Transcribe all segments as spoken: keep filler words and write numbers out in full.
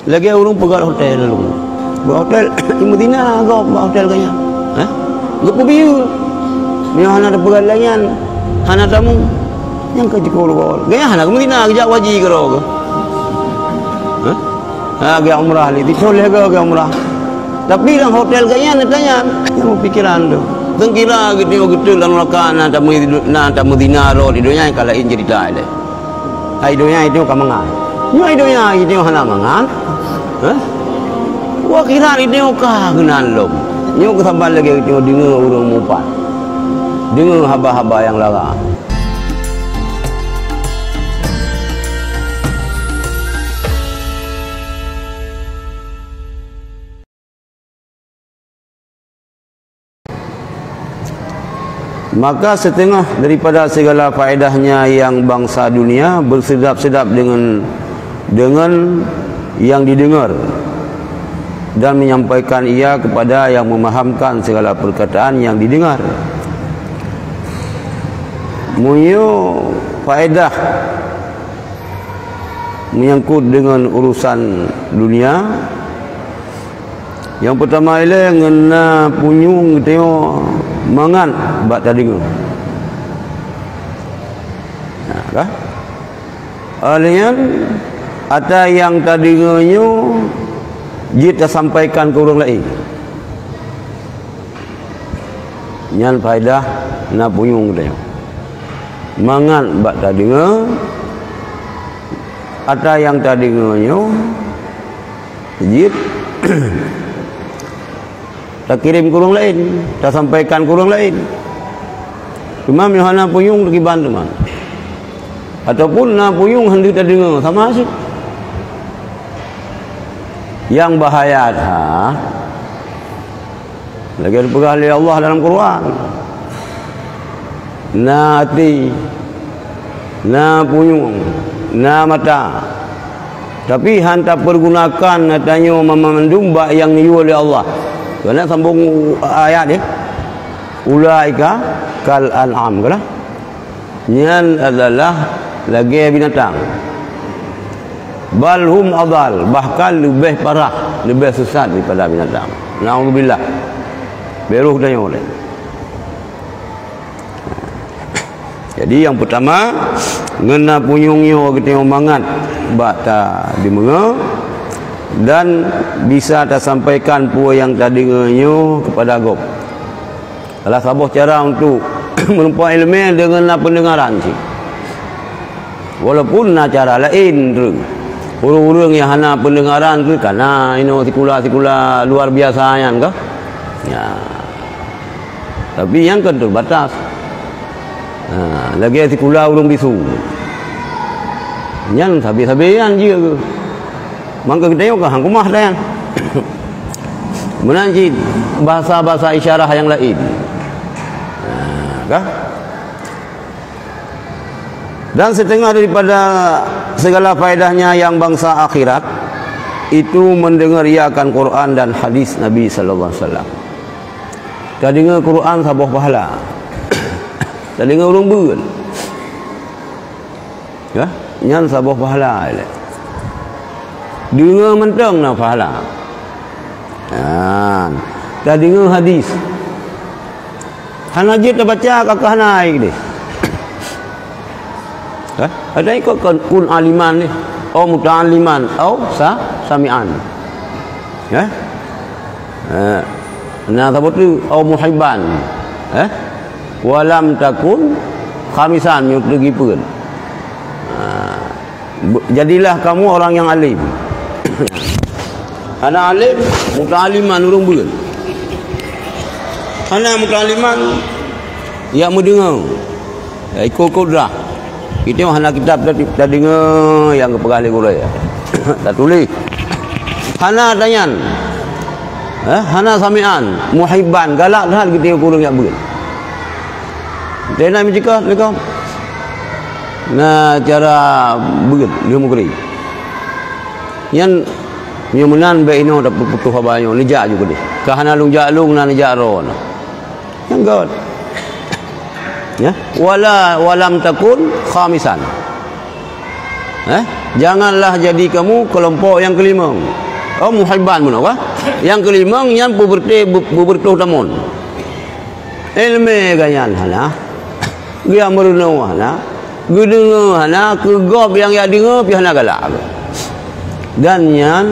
Lagèe ureueng peugöt hotel lalu. Bak hotel, meuzina gob bak hotel gobnyan. Hah? Geupeubiyeu. Meunyoe hana tapeugöt lagèe nyan, hana tamu. Nyang ka jikheun gobnyan. Gobnyan hana geumeuzina, geujak haji keudroe geuh. Hah? Ha, geuh umrah lé, titho lé geuh, geuh umrah. Tapi lam hotel gobnyan, tanya, nyang pikiran tu. Teungkira geutanyoe geuteuk lam neuraka na tameu-, na tameuzina rot di donya ka laén ceurita ilèe. Hai donya itu ka mangat. Nyoe donya itu hana mangat. Hah? Wa akhirat itu ka keunan lom. Nyoe keusaban lagèe itu deungoe ureueng mupat. Deungoe haba-haba nyang lara. Maka setengah daripada segala faedahnya yang bangsa dunia bersedap-sedap dengan, dengan yang didengar dan menyampaikan ia kepada yang memahamkan segala perkataan yang didengar. Meunyoe faedah menyangkut dengan urusan dunia, nyang peutama ilèe ngon na punyueng geutanyoe mangat bak tadeungoe. Nah, ka? Óh lheueh nyan, ata nyang tadeungoe nyoe jeuet tasampaikan keu ureueng laén. Nyan faedah na punyueng geutanyoe. Mangat bak tadeungoe, ata nyang tadeungoe nyoe jeuet takirém keu ureueng laén, tasampaikan keu ureueng laén. Teuma meunyoe hana punyueng, teukiban teuma. Ataupun na punyueng hana tadeungoe, sama cit. Nyang bahaya that, lagèe geupeugah lé Allah dalam Quran, na até, na punyueng, na mata, tapi han tapeureugunakan ata nyoe mandum bak nyang neuyue lé Allah. Keuneuk sambông ayat, ya. Ulaika kal an'am, kan? Nyan adalah lagèe binatang. Bal hum adal, bahkan leubeh parah, leubeh sesat daripada binatang. Naudzubillah. Bèk roh geutanyoe lé. Jadi, nyang peutama, ngon na punyueng nyoe geutanyoe mangat bak tadeungoe dan bisa tasampaikan peue nyang tadeungoe nyoe keupada gob. Salah saboh cara untuk meureumpok ileumèe deungon na peundengaran cit. Walaupun na cara laén treuk. Ureueng-ureueng nyang hana peundengaran treuk ka na inoe sikula-sikula luar biasa nyan ka. Ya. Tapi nyan kan teubatas. Ha, lagèe sikula ureueng bisu. Nyan sabe-sabe nyan jeuet. Mangka geutanyoe ka han keumah dah nyan. Meunan cit bahasa-bahasa isyarah nyang laén. Ha, ka? Dan setengah daripada segala faedahnya nyang bangsa akhirat, itu mendengar ia akan Quran dan hadis Nabi sallallahu alaihi wasallam. Tadeungoe Quran saboh pahala. Tadeungoe ureueng beuet. Ya, nyan saboh pahala ilèe. Deungoe mantong na pahala. Nyan, tadeungoe hadis. Hana jeuet tabaca ka keuh hana ai deh. Hah? Ada ikut kun, kun aliman ni. Au muta'alliman, au sa, sami'an. Hah? Eh, na saboh tu, au muhibban. Eh? Walam takun khamisan, meunyoe teugi peuen. Ha. Be-, jadilah kamu orang yang alim. Hana alim, muta'alliman ureueng beuet. Hana muta'alliman, ya meudeungoe. Ya, ikot-ikot dah. Kita hana kitab tadi, tadeungoe nyang geupeugah lé gurèe. Tatuléh. Hana tanyan. Eh, hana sami'an, muhibban, galak that geutanyoe keu ureueng jak beuet. Teuh na meucikah leukoh. Na cara beuet lheueh meugrib. Nyan, nyoe meunan bèk inoe tapeuputoh haba nyoe, neujak ju keudeh. Ka hana lôn jak lôn, na neujak droe na. Nyang göt. Ya, wala, walam takun khamisan. Eh? Janganlah jadi kamu kelompok yang kelimong. Oh, muhibban bunoe kah? Yang kelimong nyan peubeureutoh, peubeureutoh tamon. Iéleumé geuh nyan hana, geumeurunoe hana, geudeungoe hana, keu gob nyang jak deungoe pih hana galak. Dan nyan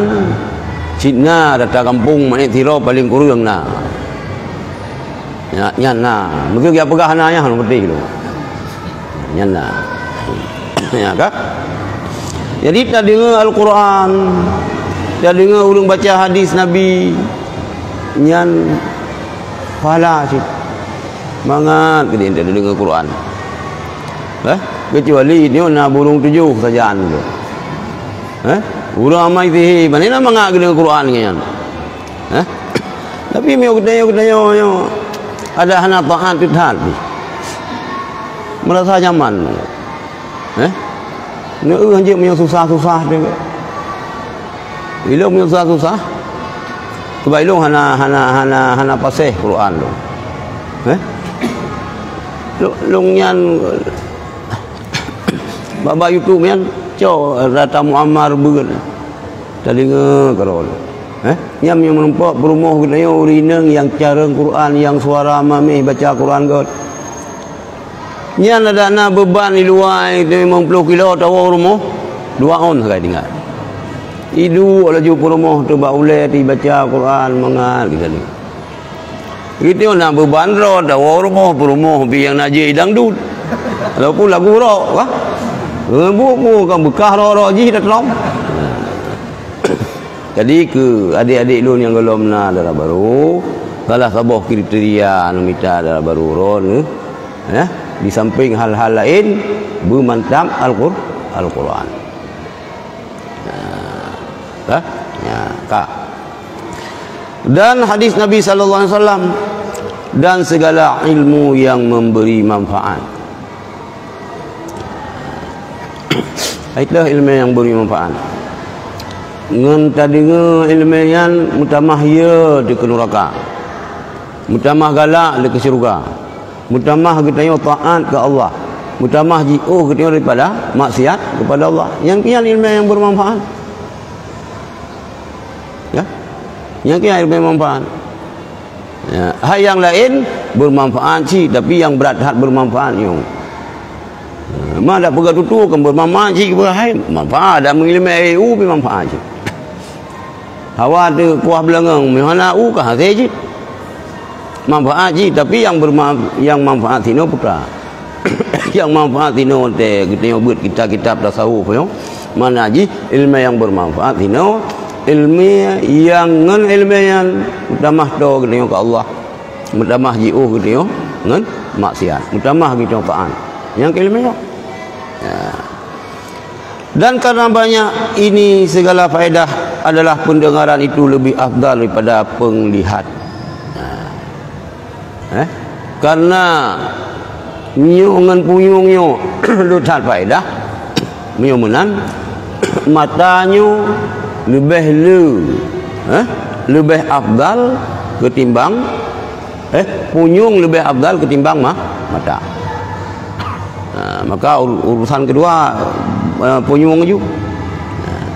cit na rata gampông, meunan sidroe paleng kureueng na. Nyan, nyan na. Mungkin geujak peugah hana nyan, hana peunteng tu. Nyan na. Ya, ka? Jadi, tadeungoe Al-Quran, tadeungoe ureuëng baca hadis Nabi, nyan pahala cit. Mangat keu tadeungoe Quran. Eh? Kecuali nyoe na burung tujoh sajan tu. Eh? Ureuëng amai sihé, mana na mangat keu deungoe Quran nyan? Eh? Tapi meunyoe geutanyoe, geutanyoe nyoe ada hana taat teuh that pih. Merasa nyaman. Eh? Neu hanjeuet meunyoe susah-susah teuh. Ilôn meunyoe susah-susah, sebab ilôn hana, hana, hana, hana paséh Quran tu. Eh? Lôn, lôn nyan bak, bak YouTube nyan, cok rata Muammar beuet. Tadeungoe keudroe. Eh? Nyan nyang meurumpok peurumoh geutanyoe ureuëng inong nyang carông Quran, nyang suara mamèh baca Quran gèt. Nyan adak na beuban di luwa limong ploh kilo tawoe u rumoh, dua ôn sagai tinggai. Iduek laju peurumoh teuh bak ulèe teuh baca Quran mangat geutanyoe. Geutanyoe na beuban droe tawoe u rumoh, peurumoh pih nyang na jeuet dangdut. Walaupun lagu rock kah. Eh, bu, bu, kan beukah rock-rock jih dah teulom. Jadi keu adék-adék lôn nyang gohlom na dara barô, salah saboh kriteria nyang mita dara barô droeneuh, ya, di samping hal-hal laén, beumantap Al-Qur-, Al-Quran. Nah, ka? Ya, ka. Dan hadis Nabi sallallahu alaihi wasallam dan segala ilmu yang memberi manfaat. Itulah ilmu yang beri manfaat. Ngon tadeungoe ilmu nyan meutamah ye teuh keu nuraka. Meutamah galak teuh keu syeuruga. Meutamah geutanyoe taat keu Allah. Meutamah jiôh geutanyoe daripada maksiat kepada Allah. Nyang kian ilmu yang bermanfaat. Ya. Nyang kian ilmu yang bermanfaat. Ya, hai nyang laén bermanfaat cit, tapi nyang brat that bermanfaat nyoe. Ha, ma dak peugah tutoe kan bermanfaat cit, peugah hai manfaat dak meuileumèe ilmu pih manfaat cit. Hawa teuh kuah beulangong, meuhana u ka hasé cit. Manfaat cit, tapi nyang berma-, nyang manfaat sinoe peue ka. Nyang manfaat sinoe teuh geutanyoe beuet kitab-kitab tasawuf nyoe, makna jih ilmu nyang bermanfaat sinoe, ilmu nyang ngon ilmu nyan meutamah toe geutanyoe keu Allah, meutamah jiôh geutanyoe ngon maksiat, meutamah geutanyoe taat. Nyang keu ilmu nyoe. Ya. Dan karena banyak ini segala faedah adalah pendengaran itu lebih afdal daripada penglihat. Nah. Eh? Karena nyoe ngon punyueng nyoe le that faedah, meunyoe meunan mata nyoe leubeh le, eh, leubeh afdal ketimbang Eh, punyueng leubeh afdal ketimbang ma-, mata. Nah, maka ur-, urusan kedua, eh, punyueng laju. Nah,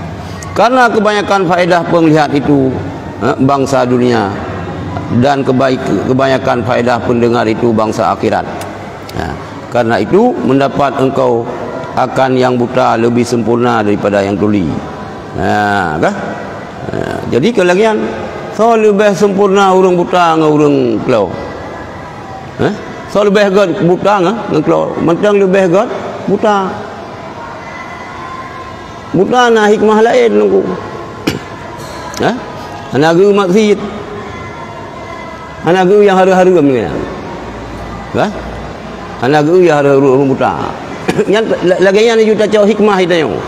karena kebanyakan faedah penglihat itu, eh, bangsa dunia dan kebaik-, kebanyakan faedah pendengar itu bangsa akhirat. Nah, karena itu mendapat engkau akan yang buta lebih sempurna daripada yang tuli. Nah, kah? Ha, jadi keu lagèe nyan, soe leubeh sempurna ureueng buta ngon ureueng klo? Hah? Soe leubeh gèt buta ngon, ngon klo? Mantong leubeh gèt buta. Buta na hikmah laén, Teungku. Hah? Hana geu maksiet. Hana geu nyang hareuem-hareuem nyan. Hah? Hana geu nyang hareuem-hareuem buta. Nyan la-, lagèe nyan ju tacok hikmah geutanyoe.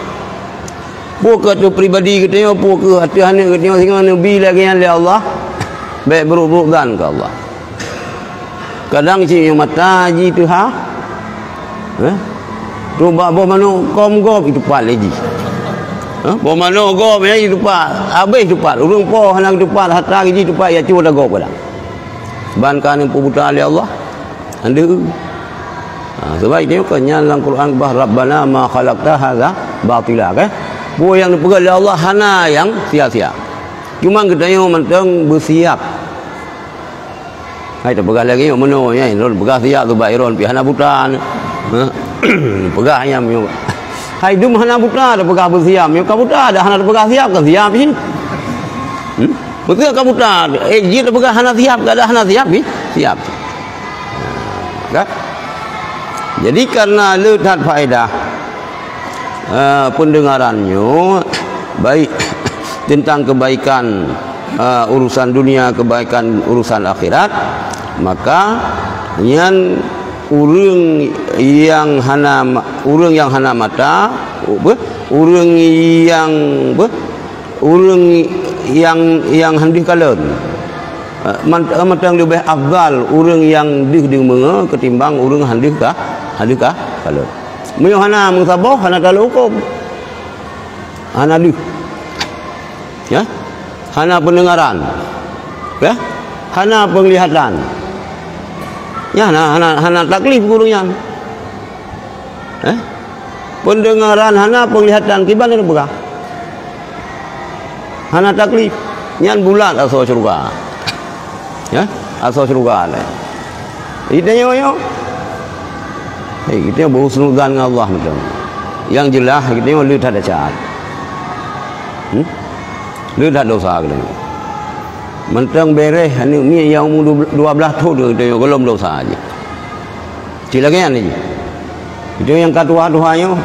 Peue keu ateueh pribadi geutanyoe, peue keu ateueh aneuk geutanyoe, singoh neubi lagèe nyan lé Allah, bèk buruk-buruk zan keu Allah. Kadang cit nyang mata jih teuhah, eh? Tu bak boh manok kôm gob jitupat lé jih. Eh? Boh manok gob nyan jitupat, habéh jitupat. Ureueng po hana jitupat, hareuta jih jitupat, ya cue dah gob kadang. Ban ka neupeubuta lé Allah. Andeu. Ha, sebab itu kan nyan lam Quran bah, "Rabbana ma khalaqta hadza batila," kan? Peue nyang neupeugah lé Allah hana nyang sia-sia. Cuma geutanyoe mantong beusiap. Hai tapeugah lagée nyoe meunoe nyan, lôn peugah siap, sabab droen pih hana buta. Ha? Peugah nyan nyoe. Hai dum hana buta tapeugah beusiap, nyoe ka buta dah hana tapeugah siap, ka siap cit. Hmm? Beutôi ka buta, eh, jeuet tapeugah hana siap, ka dah hana siap cit. Siap. Kan? Jadi karena le that faedah eh, pendengaran nyoe, baik tentang kebaikan, eh, urusan dunia, kebaikan urusan akhirat, maka nyan ureuëng nyang hana ma-, ureuëng nyang hana mata, beh, ureuëng nyang, beh, ureuëng nyang, nyang han deuh kalon. Eh, man-, eh, mantong leubeh afdal ureuëng nyang deuh deungoe ketimbang ureuëng han deuh ka, han deuh ka kalon. Meunyoe hana meusaboh, hana taleuhuköm. Hana deuh. Ya? Hana pendengaran. Ya? Hana penglihatan. Ya, hana, hana, hana taklif guru nyan. Eh? Pendengaran hana, penglihatan kiban hana peugah. Hana taklif. Nyan bulat asoe syeuruga. Ya? Asoe syeuruga lé. Geutanyoe nyoe. Hei, geutanyoe beuhusnuzan ngon Allah mantong. Nyang jeulaih geutanyoe le that desya. Hmm? Le that desya geutanyoe. Mantong beureh aneuk miet nyang umu dua belas thon geutanyoe gohlom desya jih. Cit lagée nyan jih. Itu nyang ka tuha-tuha nyoe,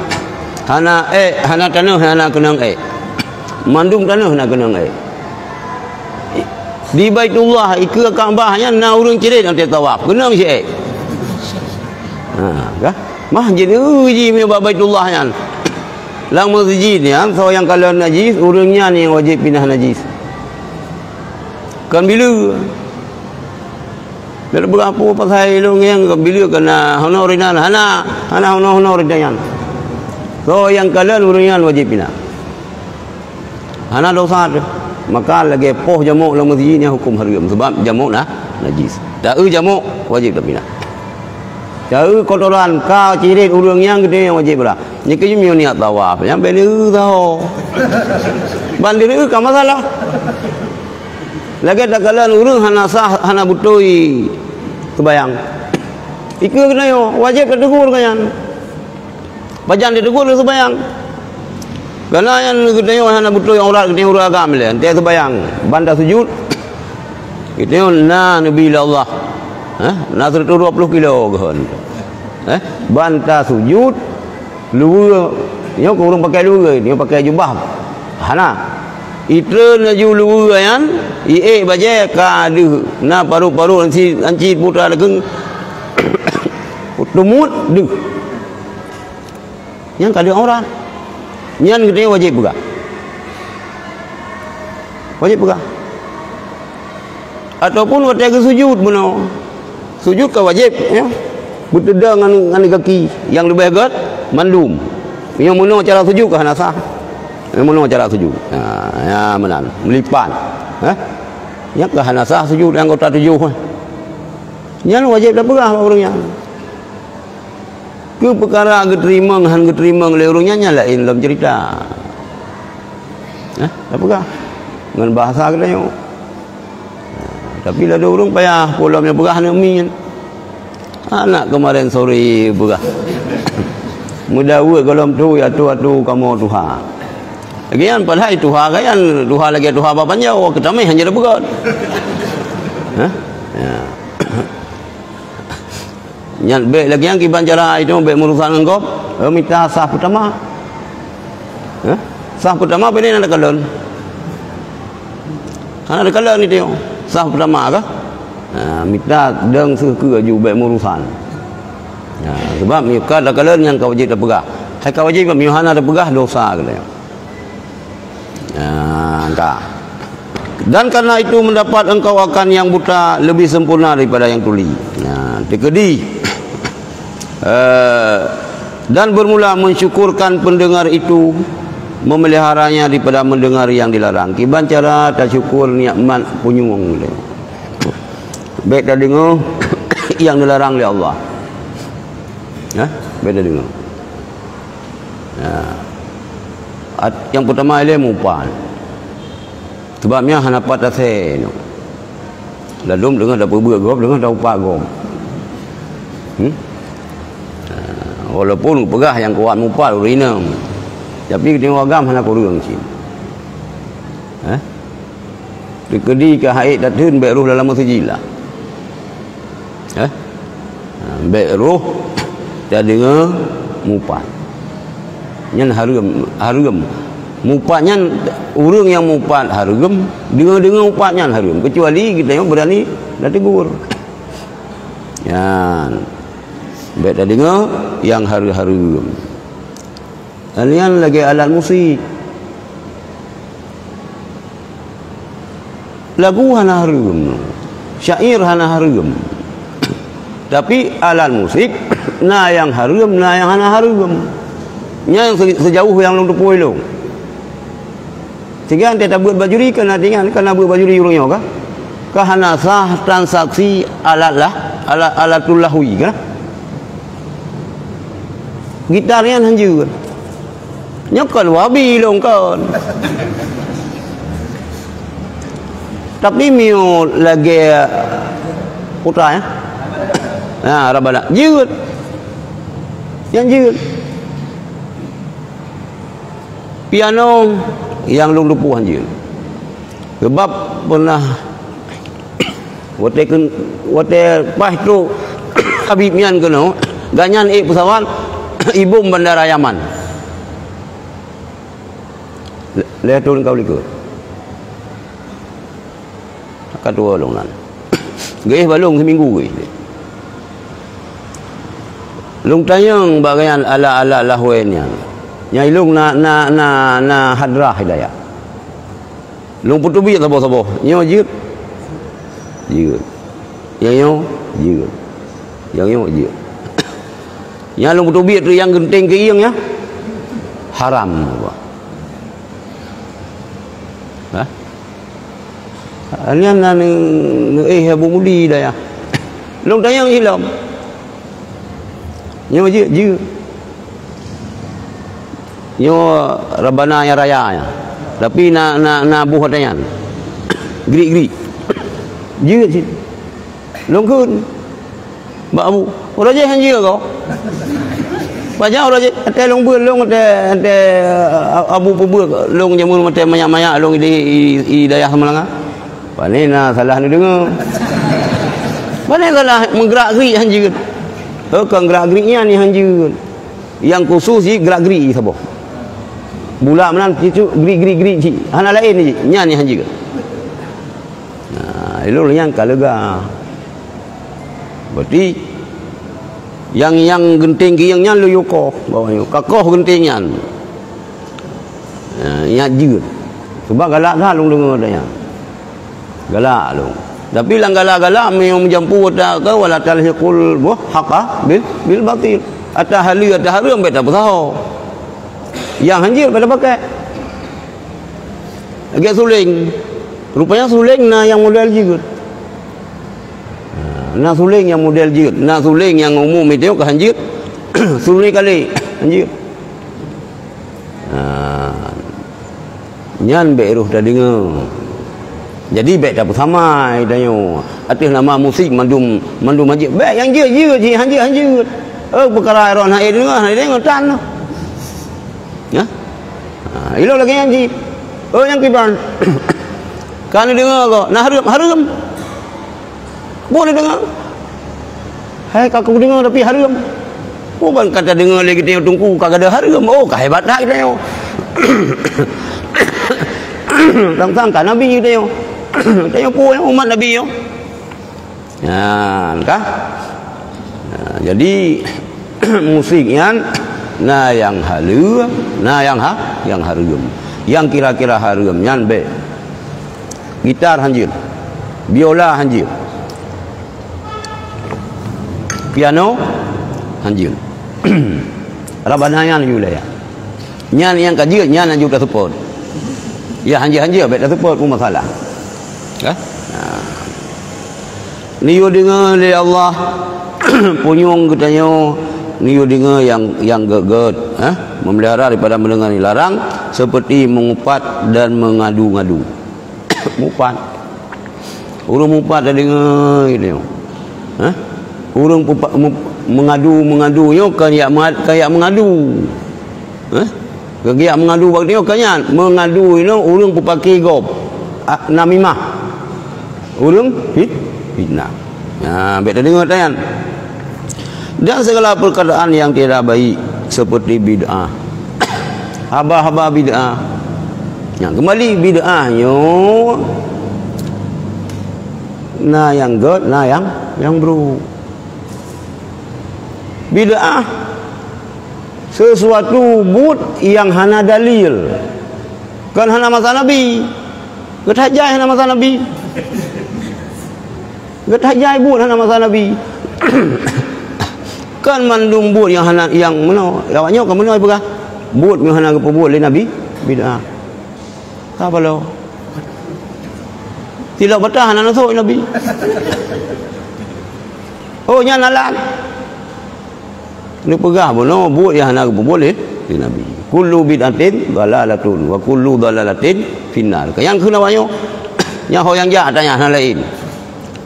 hana ék, hana tanoh, hana keunong ék. Mandum tanoh hana keunong ék. Di Baitullah, ikeue Ka'bah nyan na ureuëng cirét watée tawaf, keunong si ék. Ha, kah? Mah jeuet jih meunyoe bak Baitullah nyan. Lam meuseujid nyan, soe nyang kalon najis, ureuëng nyan nyang wajéb pinah najis. Kon bileue. Lôn peugah peue pasai lôn ngieng, bileue keu na honor inan, hana, hana honor-honor inan. Soe nyang kalon ureuëng nyan wajéb pinah. Hana desya teuh. Maka lagée poh jamok lam meuseujid nyan huköm hareuem, sabab jamok na najis. Ta-eu jamok wajéb tapinah. Ta-eu kotoran ka cirét ureuëng nyan geutanyoe wajéb bra. Nyan keuh meunyoe niat tawaf, nyan bék neueu saho. Ban neueu ka masalah. Lagée takalon ureuëng hana sah, hana beutôi seubayang. Ikeue geutanyoe wajéb tategur keu nyan. Pajan tategur lé seubayang. Karena nyan geutanyoe hana beutôi aurat geutanyoe ureuëng agam lé, teuh seubayang. Ban tasujud, geutanyoe na neubi lé Allah. Hah? Na seratus dua puluh kilo geuhon. Eh? Ban tasujud, luweue, nyoe keu ureuëng pakai luweue, nyoe pakai jubah. Hana. Itreun laju luweue nyan, iék bajée ka deuh na parot-parot anci, anci putra dageng. Teumut deuh. Nyan ka deuh aurat. Nyan geutanyoe wajéb peugah. Wajéb peugah. Ataupun watée geusujud bunoe. Sujud ka wajéb, ya. Beuteudong ngon, ngon gaki nyang leubeh gét mandum. Meunyoe meunoe cara sujud ka hana sah. Meunyoe meunoe cara sujud. Ha, ya meunan, meulipat. Ha? Nyan ka hana sah sujud anggota tujoh. Nyan wajéb tapeugah bak ureuëng nyan. Keu peukara geuteurimong han geuteurimong lé ureuëng nyan, nyan laén lom ceurita. Nah, tapeugah ngon bahasa geutanyoe. Tapi ladôm ureuëng payah peue lom nyang peugah aneuk miet. Anak keumarin sore peugah. Meudaweuet gohlom tu, "Ya tu, atu kamoe tuha." Lagée nyan padahai tuha gaya nyan, tuha lagée tuha bak panjau, keutameh hana tapeugah. Hah? Ya. Nyan bék lagée nyan kiban cara itu bék meurusan ngon gob, eh, mita sah peutama. Hah? Sah peutama bék na takalon. Hana takalon itu. Sah peutama kah? Ha, mita dong seukeue aju bék meurusan. Ha, sebab meunyoe ka takalon nyan ka wajéb tapeugah. Hai ka wajéb meunyoe hana tapeugah dosa keuh. Nah, ka. Dan karena itu mendapat engkau akan yang buta lebih sempurna daripada yang tuli. Nah, teukeudi. Eh, dan bermula mensyukurkan pendengar itu, memeliharanya daripada mendengar yang dilarang. Kiban cara tasyukur nikmat punyueng. Bék tadeungoe nyang dilarang lé Allah. Ya, bék tadeungoe. Ya. At-, nyang peutama ilée mupat. Sebab nyan hana pat asée nyoe. Ladom deungon tapeubuet gob, deungon taupat gob. Hmm? Ah, walaupun peugah nyang kuat mupat ureuëng inong, tapi geutanyoe agam hana kureueng cit. Eh? Teukeudi ka haék tateun bék roh dalam meuseujid lah. Eh? Ha, bék roh tadeungoe mupat. Nyan hareuem, hareuem. Mupat nyan, ureuëng nyang mupat hareuem, deungoe-deungoe mupat nyan hareuem. Keucuali geutanyoe beurani tategur. Nyan. Bék tadeungoe nyang hareuem-hareuem. Nyan lagée alat musik. Lagu hana hareuem, syair hana hareuem. Tapi alat musik na nyang hareuem, na nyang hana hareuem. Nyan se-, sejauh nyang lôn teupeue lôn. Sehingga watée tabeuet bajuri kana tinggai, kana beuet bajuri ureuëng nyoe ka? Ka hana sah transaksi alat lah, alat, alatul lahwi ka? Gitar nyan hanjeuet. Nyoe kon wabi lôn kon. Tapi miyueb lagée putra, ya. Ha, Rabbana. Jeuet. Nyan jeuet. Piano nyang lôn teupeue hanjeuet. Sebab peunah watée keu-, watée paih trok Habib nyan keunoe, gobnyan ék peusawat ibom bandara Yaman. Lhée thon ka u likot. Ka tuwoe lôn nan. Geuéh balong siminggu geuéh. Lôn tanyong bak gobnyan alat-alat lahwée nyan. Nyang ilong na, na, na, na hadrah hidayah. Lôn peuteubiet saboh-saboh. Nyoe jeuet. Jeuet. Nyang nyoe jeuet. Nyang nyoe jeuet. Nyang lôn peuteubiet tu nyang geunteng keuieng nyan haram. Hah? Nyan na neu-, neuéh Abu Mudi dayah. Lôn tanyong ilom. Nyoe jeuet, jeuet. Nyoe Rabbana nyang raya nyan. Tapi na, na, na boh watée nyan. Grik-grik. Jeuet cit. Lôn kheun. Bak Abu, uroe jéh hanjeuet ko. Pajan uroe jéh, watée lôn beuet lôn, watée, watée, a-, Abu peubeuet lôn jameun watée manyak-manyak lôn di, di, di dayah Samalanga. Pane na salah neudeungoe. Pane salah meugrak-grik hanjeuet. Oh, kon grak-grik nyan nyang hanjeuet. Nyang khusus jih grak-grik saboh. Bula meunan cicuk grik-grik-grik cit. Hana laén jih, nyan nyang hanjeuet. Nah, ilong nyan ka lega. Berarti nyang, nyang geunteng keuieng nyan lôn yue koh, bawah nyoe. Ka koh geunteng nyan. Nah, nyan jeuet. Sebab galak that lôn deungoe nyan. Galak lôn. Tapi lam galak-galak meunyoe meujampu ata ka wala talhiqul boh haqa bil, bil batil. Ata haleue, ata hareuem bék tapeusaho. Nyang hanjeuet bék tapakai. Lagée suléng. Rupanya suléng na nyang model jeuet. Na suléng nyang model jeuet, na suléng nyang umum itu ka hanjeuet. Suléng kalé hanjeuet. Ha. Nyan bék roh tadeungoe. Jadi bék tapeusamai tanyoe. Ateueh nama musik mandum, mandum hanjeuet. Bék nyang jeuet-jeuet jih, hanjeuet-hanjeuet. Oh, peukara droe hana deungoe, hana deungoe tan. Ya? Ha, ilong lagée nyan cit. Oh, nyang kiban. Ka neudeungoe ko, na hareuem, hareuem. Boh neudeungoe. Hai, ka kudeungoe tapi hareuem. Oh, ban ka tadeungoe lé geutanyoe teungku ka gadôh hareuem. Oh, ka hebat that geutanyoe. Sang-sang ka nabi geutanyoe. Geutanyoe peue umat nabi nyoe? Nyan ka. Nah, jadi musik nyan na nyang haleue, na nyang ha, nyang hareuem. Nyang kira-kira hareuem nyan bék. Gitar hanjeuet. Biola hanjeuet. Piano hanjeuet. Rabbana nyan laju laya. Nyan nyang ka jeuet, nyan laju tasupot. Ya, hanjeuet-hanjeuet bék tasupot pun masalah. Ka? Nah. Neuyue deungoe lé Allah, punyueng geutanyoe, neuyue deungoe nyang, nyang gét-gét, eh? Memelihara daripada mendengar yang dilarang, seperti mengupat dan mengadu-ngadu. Mupat. Ureuëng mupat dah deungoe gitu. Hah? Ureuëng pupa-, mu-, mengadu-mengadu nyoe kan yak menga-, kan yak mengadu. Hah? Kan yak mengadu bak nyoe kan nyan, mengadu inoe ureuëng peupaké gob. Ah, namimah. Ureuëng fit-, fitnah. Nah, bèk tadeungoe tanyan. Dan segala perkataan yang tidak baik seperti bid'ah. Haba-haba bid'ah. Nyang kembali bid'ah nyoe na nyang gèt, na nyang, nyang brôk. Bid'ah sesuatu buet nyang hana dalil. Kan hana masa Nabi. Geuthajai hana masa Nabi. Geuthajai buet hana masa Nabi. Kan mandum buet nyang hana, nyang meunoe, awak nyoe ka meunoe peugah. Buet nyang hana geupeubuet lé Nabi, bid'ah. Ka balo. Tilok bata hana neusok Nabi. Oh, nyan alat. Neupeugah bunoe buet nyang hana geupeubuet lé, lé Nabi. Kullu bid'atin dhalalatun wa kullu dhalalatin finnar. Ka nyang kheun awak nyoe, nyang ho nyang jak tanya hana laén.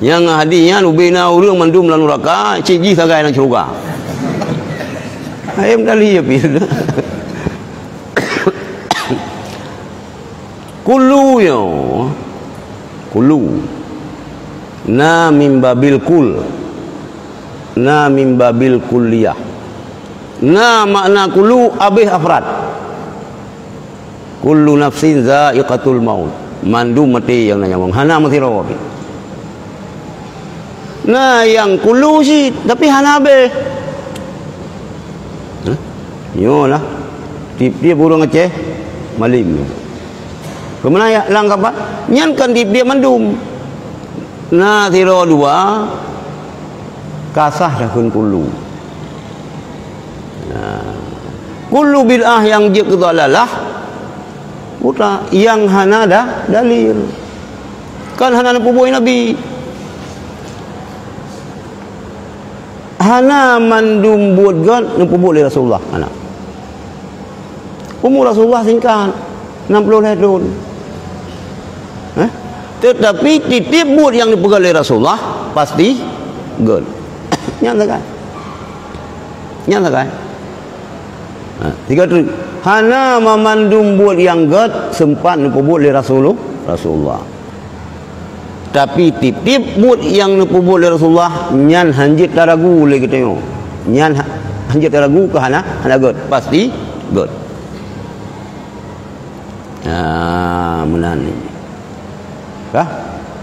Nyang hadis nyan ubé na ureuëng mandum lam nuraka, cit jih sagai lam syeuruga. Hai meutalhi ya pih. Kullu nyoe. Kullu. Na min babil kul. Na min babil kulliyah. Na makna kullu abéh afrad. Kullu nafsin za'iqatul maut. Mandum maté nyang na nyawöng. Hana meusidroe pih. Na nyang kullu cit, tapi hana abéh. Hah? Nyoe lah. Tiep-tiep ureuëng Aceh malém. Keumeuna ya, lam kapal, nyan kan tiep-tiep mandum. Na sidroe dua, ka sah takheun kullu. Nah, kullu bid'ah nyang jeuet keu dhalalah, buta, nyang hana da-, dalil. Kan hana neupeubuet Nabi. Hana mandum buet gèt neupeubuet lé Rasulullah. Hana. Umu Rasulullah singkat, enam puluh lhèe thôn. Eh? Tetapi tiep-tiep buet nyang neupeugah lé Rasulullah pasti gèt. Nyan sagai. Nyan sagai. Ha, tiga tu. Hana mamandum buet nyang gèt sempat neupeubuet lé Rasulullah. Rasulullah. Tapi tiep-tiep buet nyang neupeubuet lé Rasulullah, nyan hanjeuet taragu lé geutanyoe. Nyan ha-, hanjeuet taragu keu hana, hana gèt. Pasti gèt. Ah, meunan. Kah?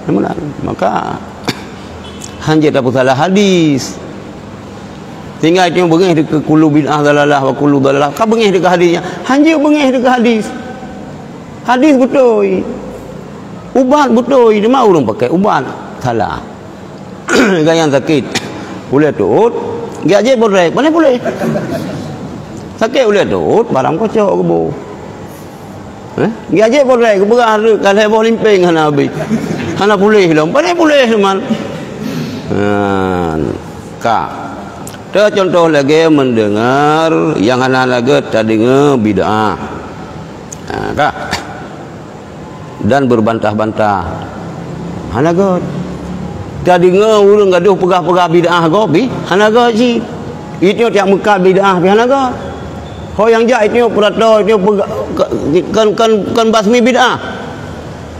Meunan. Maka, hanjeuet tapeusalah hadis. Tinggai tanyoe beungéh dikeue kullu bid'ah dhalalah wa kullu dhalalah. Ka beungéh dikeue hadis nyan. Hanjeuet beungéh dikeue hadis. Hadis beutôi. Ubat beutôi, teuma ureuëng pakai ubat salah. Gaya sakét ulèe tuet, geujak jép bodrek, pane puléh. Sakét ulèe tuet, barang kocok keubo. Eh? Geujak jép bodrek, geupeugah rhot ka lhèe boh limpéng hana abéh. Hana puléh lom, pane puléh teuma. Ha, ka. Teucontoh lagèe mendengar nyang hana-hana gèt tadeungoe bid'ah. Ha, ka. Dan berbantah-bantah. Hana gèt. Tadeungoe ureuëng gadoh peugah-peugah bid'ah gob pih, hana gèt cit. Itu tiep meukat bid'ah pih hana gèt. Ho nyang jak itu peurato, itu peugah, kon, kon, kon basmi bid'ah.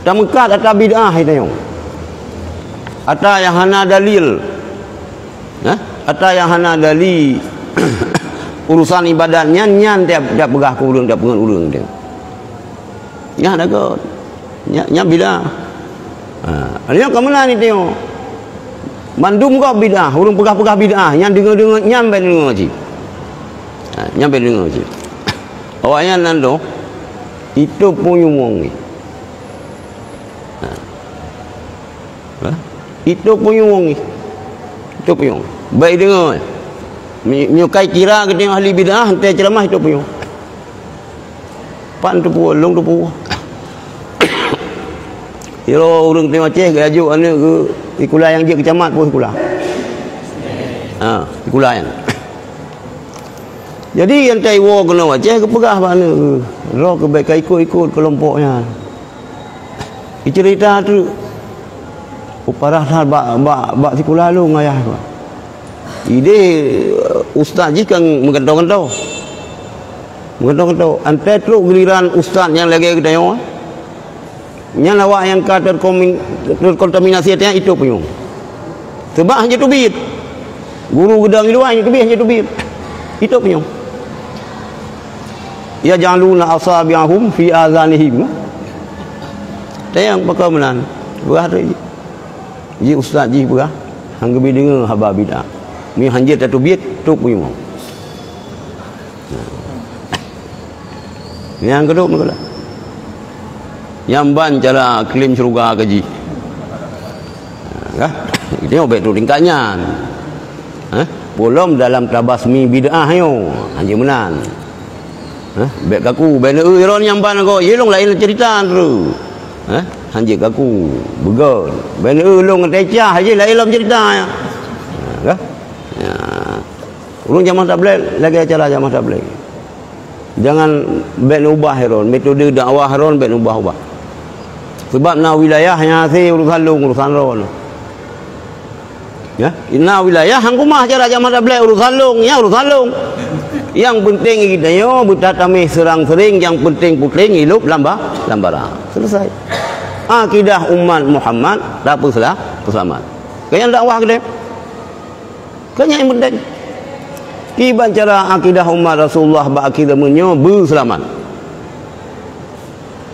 Tameukat ata bid'ah itu nyoe. Ata nyang hana dalil. Nah, ata nyang hana dalil urusan ibadat nyan, nyan tiep, tiep peugah keu ureuëng, tiep peungeut ureuëng tu. Nyan hana gèt. Nyan, nyan bid'ah. Ha, nyoe ka meunan itu. Mandum gob bid'ah, ureuëng peugah-peugah bid'ah, nyan deungoe-deungoe, nyan bèk deungoe cit. Ha, nyan bèk deungoe cit. Awaknyan nan tu, itu punyueng ni. Ha. Ha? Itu punyueng ni. Itu punyueng. Bèk deungoe. Nyo-, nyoe kai kira geutanyoe ahli bid'ah, teuceramah itu punyueng. Pan teupeu, lôn teupeu. Iro ureuëng teuh Aceh geujak aneuëk geuh sikula nyang jeuet keu camat pun sikula. Ha, sikula nyan. Jadi, nyang taiwoe keunoe Aceh geupeugah bak aneuk, "Droe keuh bèk ka ikot-ikot keulompok nyan." Iceurita treuk. Uparah that bak, bak, bak sikula lôn ayah. Idéh, ustaz jih kan meugantoe-gantoe. Meugantoe-gantoe. Antai trok giliran ustaz nyang lagèe geutanyoe. Nyan awak nyang ka terkomin-, terkontaminasi, artinya itôb punyueng. Sebab hana teubiet. Guru geudong di luwa, hana teubiet, hana teubiet. Itôb punyueng. "Yaj'aluna asabi'ahum fi adhanihim." Tayang pakon meunan. Peugah tu. Ji ustaz jih peugah, han geubi deungoe haba bid'ah. Meunyoe hanjeuet tateubiet, tôb punyueng. Nyang keudua meukeula. Nyang ban cara klaim syeuruga keu jih. Kah? Itu bèk trok tingkat nyan. Hah? Pulom dalam tabasmi bid'ah nyoe. Hanjeuet meunan. Hah? Bèk kaku, bèk neu-eu droe nyang ban ko, ye lôn laén ceurita treuk. Hah? Hanjeuet kaku, beugon. Bèk neu-eu lôn ngon teucah, hanjeuet laén lom ceurita nyan. Ha, kah? Ya. Ureueng jamaah tabligh lagèe cara jamaah tabligh. Jangan bèk ubah droe, metode dakwah droe bèk ubah-ubah. Sebab na wilayah nyang hase urusan lôn, urusan droe. Ya, na wilayah hang kumah cara jamaah tabligh urusan lôn, ya urusan lôn. Nyang penting geutanyoe beutatameh seurang-seuring, nyang penting puténg ilôb lam ba-, lam bara. Selesai. Akidah umat Muhammad tapeusela-, peuseulamat. Keu nyang dakwah keudéh. Keu nyang penting. Kiban cara akidah umat Rasulullah bak akhé zaman nyoe beuseulamat.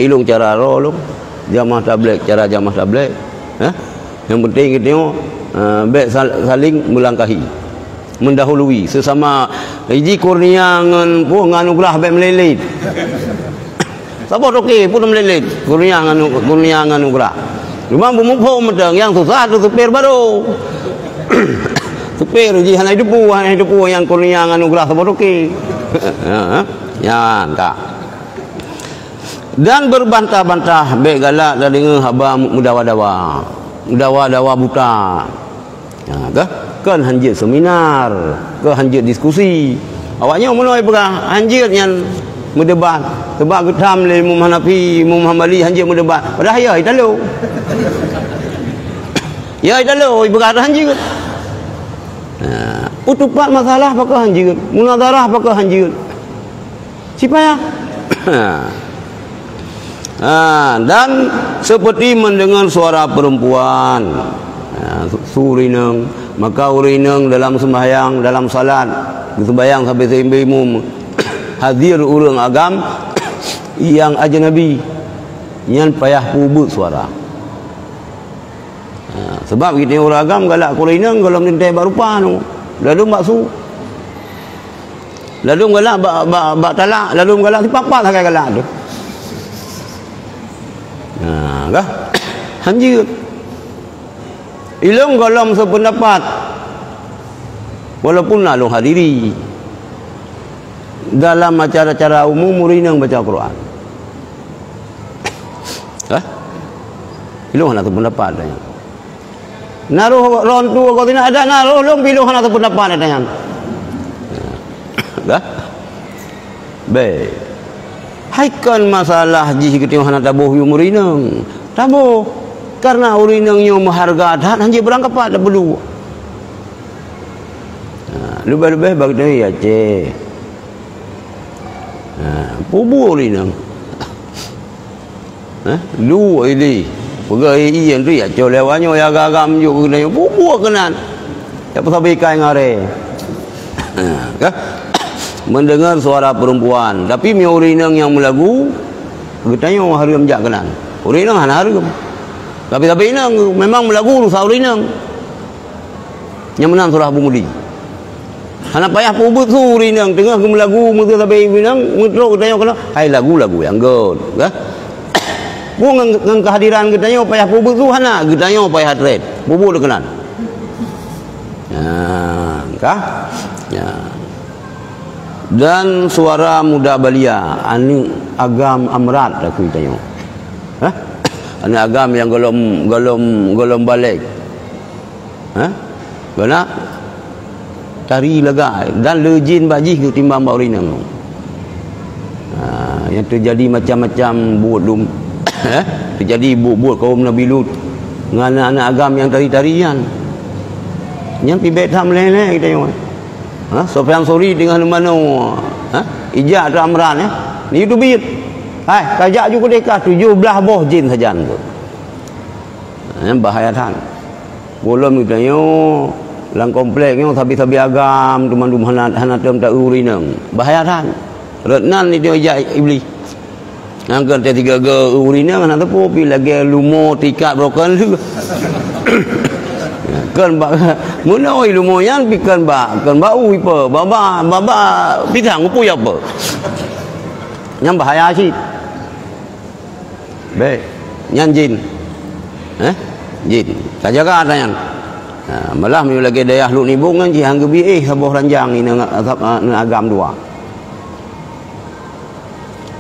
Ilôn cara droe lôn, jamaah tabligh cara jamaah tabligh, eh? Nyang penting geutanyoe, eh, bèk sal-, saling melangkahi, mendahului sesama. Iji kurnia ngon, puh, ngon anugerah bèk meulet-let. Saboh toke pun meulet-let, kurnia ngon, kurnia ngon anugerah. Cuma beumuphom mantong, nyang susah tu supir baru. Supir jih hana jiteupeue, hana jiteupeue nyang kurnia ngon anugerah saboh toke. Ha, ha. Nyan ka. Dan beubantah-bantah, bèk galak tadeungoe haba meudawa-dawa, meudawa-dawa buta. Ha, kah? Kon hanjeuet seminar, kon hanjeuet diskusi. Awak nyoe meunoe peugah hanjeuet nyan meudebat. Sebab geutham lé Imam Hanafi, Imam Hambali hanjeuet meudebat. Padahai ya italo. Ya italo, ipeugah hanjeuet. Ha, utupat masalah pakon hanjeuet, munazarah pakon hanjeuet. Sipayah. Ha, dan seperti mendengar suara perempuan. Ha, su-, su ureueng inong, maka ureueng inong dalam sembahyang, dalam salat, geuseumbahyang sampai seuimba imum, hadir ureueng agam nyang ajnabi, nyan payah peubeuet suara. Ha, sebab geutanyoe ureueng agam galak keu ureueng inong gohlom teuntèe bak rupa nyoe. Lalu bak su. Lalu galak bak, bak, bak talak, lalu galak sipat-pat sagai galak tu. Ha, kah? Hanjeuet. Ilôn gohlom seupeundapat. Walaupun na lôn hadiri. Dalam acara-acara umum, ureueng inong baca Quran. Hah? Ilôn hana seupeundapat nyan. Na roh ron tu ko sina ada na roh lôn pih lôn hana seupeundapat nyan. Dah? Bèk. Hai kon masalah jih geutanyoe hana taboh yum ureueng inong. Taboh. Karena ureueng inong nyoe meuharga that hanjeuet beurangkapat tapeuluh. Ha, leubeh-leubeh bak geutanyoe ya Aceh. Ha, peue buet ureueng inong. Eh, lu idéh. Peugah, "Eh, iya tu ya, cok lewat nyoe, ya agam-agam juk keunan nyoe." Bubuek keunan. Ya, peusabé ikai ngaré. Ha, kah? Mendengar suara perempuan. Tapi meunyoe ureueng inong nyang meulagu, geutanyoe hareuem jak keunan. Ureueng inong hana hareuem. Tapi, tapi inong memang meulagu rusak ureueng inong. Nyang meunan surah Abu Mudi. Hana payah peubeuet su ureueng inong teungoh geumeulagu, meuseu sabe ureueng inong meutrok geutanyoe keunoe, hai lagu-lagu nyang göt, kah? Peue ngon, ngon keuhadiran geutanyoe payah peubeuet su hana, geutanyoe payah treb. Peubeuet keunan. Nah, kah? Ya. Dan suara muda balia, aneuk agam amrat takheun tanyoe. Hah? Aneuk agam nyang golom, golom, golom balek. Ha? Guna? Tari lagak dan le jin bak jih ketimbang bak ureueng inong. Ha, nyang teujadi macam-macam buet lom. Eh, teujadi buet-buet kaum Nabi Lut ngon aneuk-aneuk agam nyang tari-tari nyan. Nyan pih bèk that meulèe-lèe geutanyoe. Ha, Sufyan Sauri teungoh neumanoe, ha, ijak ateueh Amran, ya. Neuyue teubiet. Hai, kajak ju keudeh kah tujoh blaih boh jin sajan tu. Ha, nyan bahaya that. Gohlom geutanyoe lam komplek nyoe sabe-sabe agam, teuma dum hana, hana tem ta ureueng inong. Bahaya that. Rot nan itu jak Iblih. Nyang keu teuh tiga-tiga ureueng inong hana teupeu pih lagèe lumo tikat broken lheueh. Kon bak meunoe lumo nyan pih kon bak, kon bak u ipe, bak, bak, bak, bak pisang upu ya apa. Nyang bahaya cit. Bèk. Nyan jin. Eh? Jin. Tajaga ata nyan. Ha, malah meunyoe lagèe dayah Lhokseumawe nyan jih han geubi éh saboh ranjang inong, inong agam dua.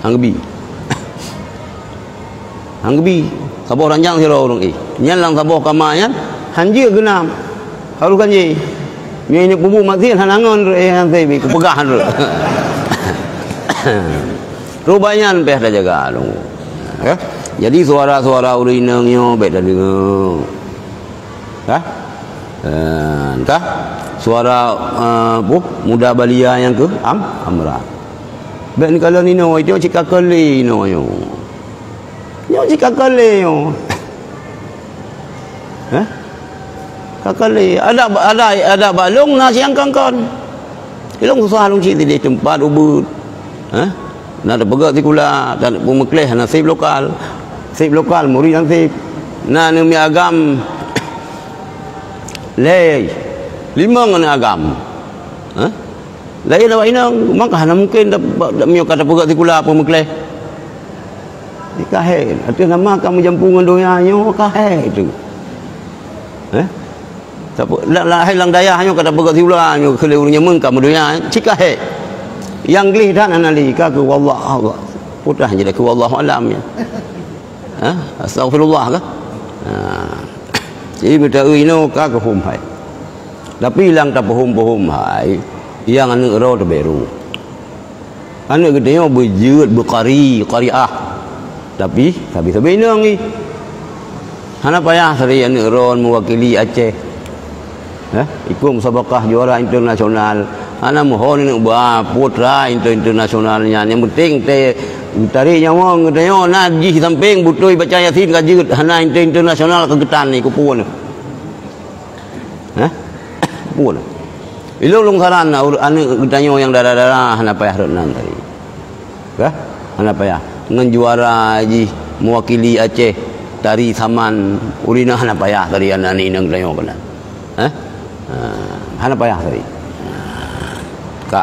Han geubi. Han geubi. Saboh ranjang sidroe ureueng éh. Nyan lam saboh kama nyan han jeuet geunam. Harôh kan jih. Meunyoe inong pubu masin hana ngon éh han sei bi kupeugah han. Rubah nyan payah tajaga lom. Ya. Jadi suara-suara ureueng inong nyoe bèk tadeungoe. Ka? Eh, ka? Suara, eh, puh, muda balia nyang keu am, Amran. Bèk neukalon inoe, nyoe cit ka keu lé inoe nyoe. Nyoe cit ka keu lé nyoe. Hah? Ka keu lé. Adak, adak, adak bak lôn na siang kongkon. Ilôn susah lôn cit di teumpat ubeut. Hah? Na tapeugöt sikula, dan peumeukleh na sép lokal. Sép lokal, murit nyang sép. Na neumiet agam lhèe, limong aneuk agam. Hah? Laén awak inong, maka hana mungken dap-, dap-, meunyoe ka tapeugöt sikula peumeukleh. Di ka hék, ateueh nama ka meujampu ngon donya nyoe ka hék tu. Eh? Tapi la-, lahé lam dayah nyoe ka tapeugöt sikula nyoe keu lé ureueng nyoe ka meudonya, cit ka hék. Nyang gleh that hana lé, ka keu wallah, Allah. Pudah je dah keu wallahu alam nyan. Ha? Astaghfirullah ka? Ha. Jadi, meuta inoe ka keuhom hai. Tapi, lam tapeuhom-peuhom hai, nyang aneuk droe teuberu. Aneuk geutanyoe beujeuet, beukari, kariah. Tapi, sabe-sabe inong jih. Hana payah sabe aneuk droe meuwakili Aceh. Eh, ikut musabakah juara internasional. Hana meuho neuk ba putra inter-, internasional nyan. Nyang penting teuh tarék nyawa geutanyoe na jih sampéng beutôi baca Yasin ka jeuet. Hana inter-, internasional ka geutan ni, keupeue nyoe. Hah? Keupeue nyoe. Ilôn lôn saran na ur-, aneuk geutanyoe nyang dara-dara hana payah rot nan tadi. Ka? Hana payah. Ngon juara jih mewakili Aceh, tari saman, ureueng inong hana payah tari aneuk-aneuk inong geutanyoe keunan. Hah? Ha, hana payah tari. Ha, ka.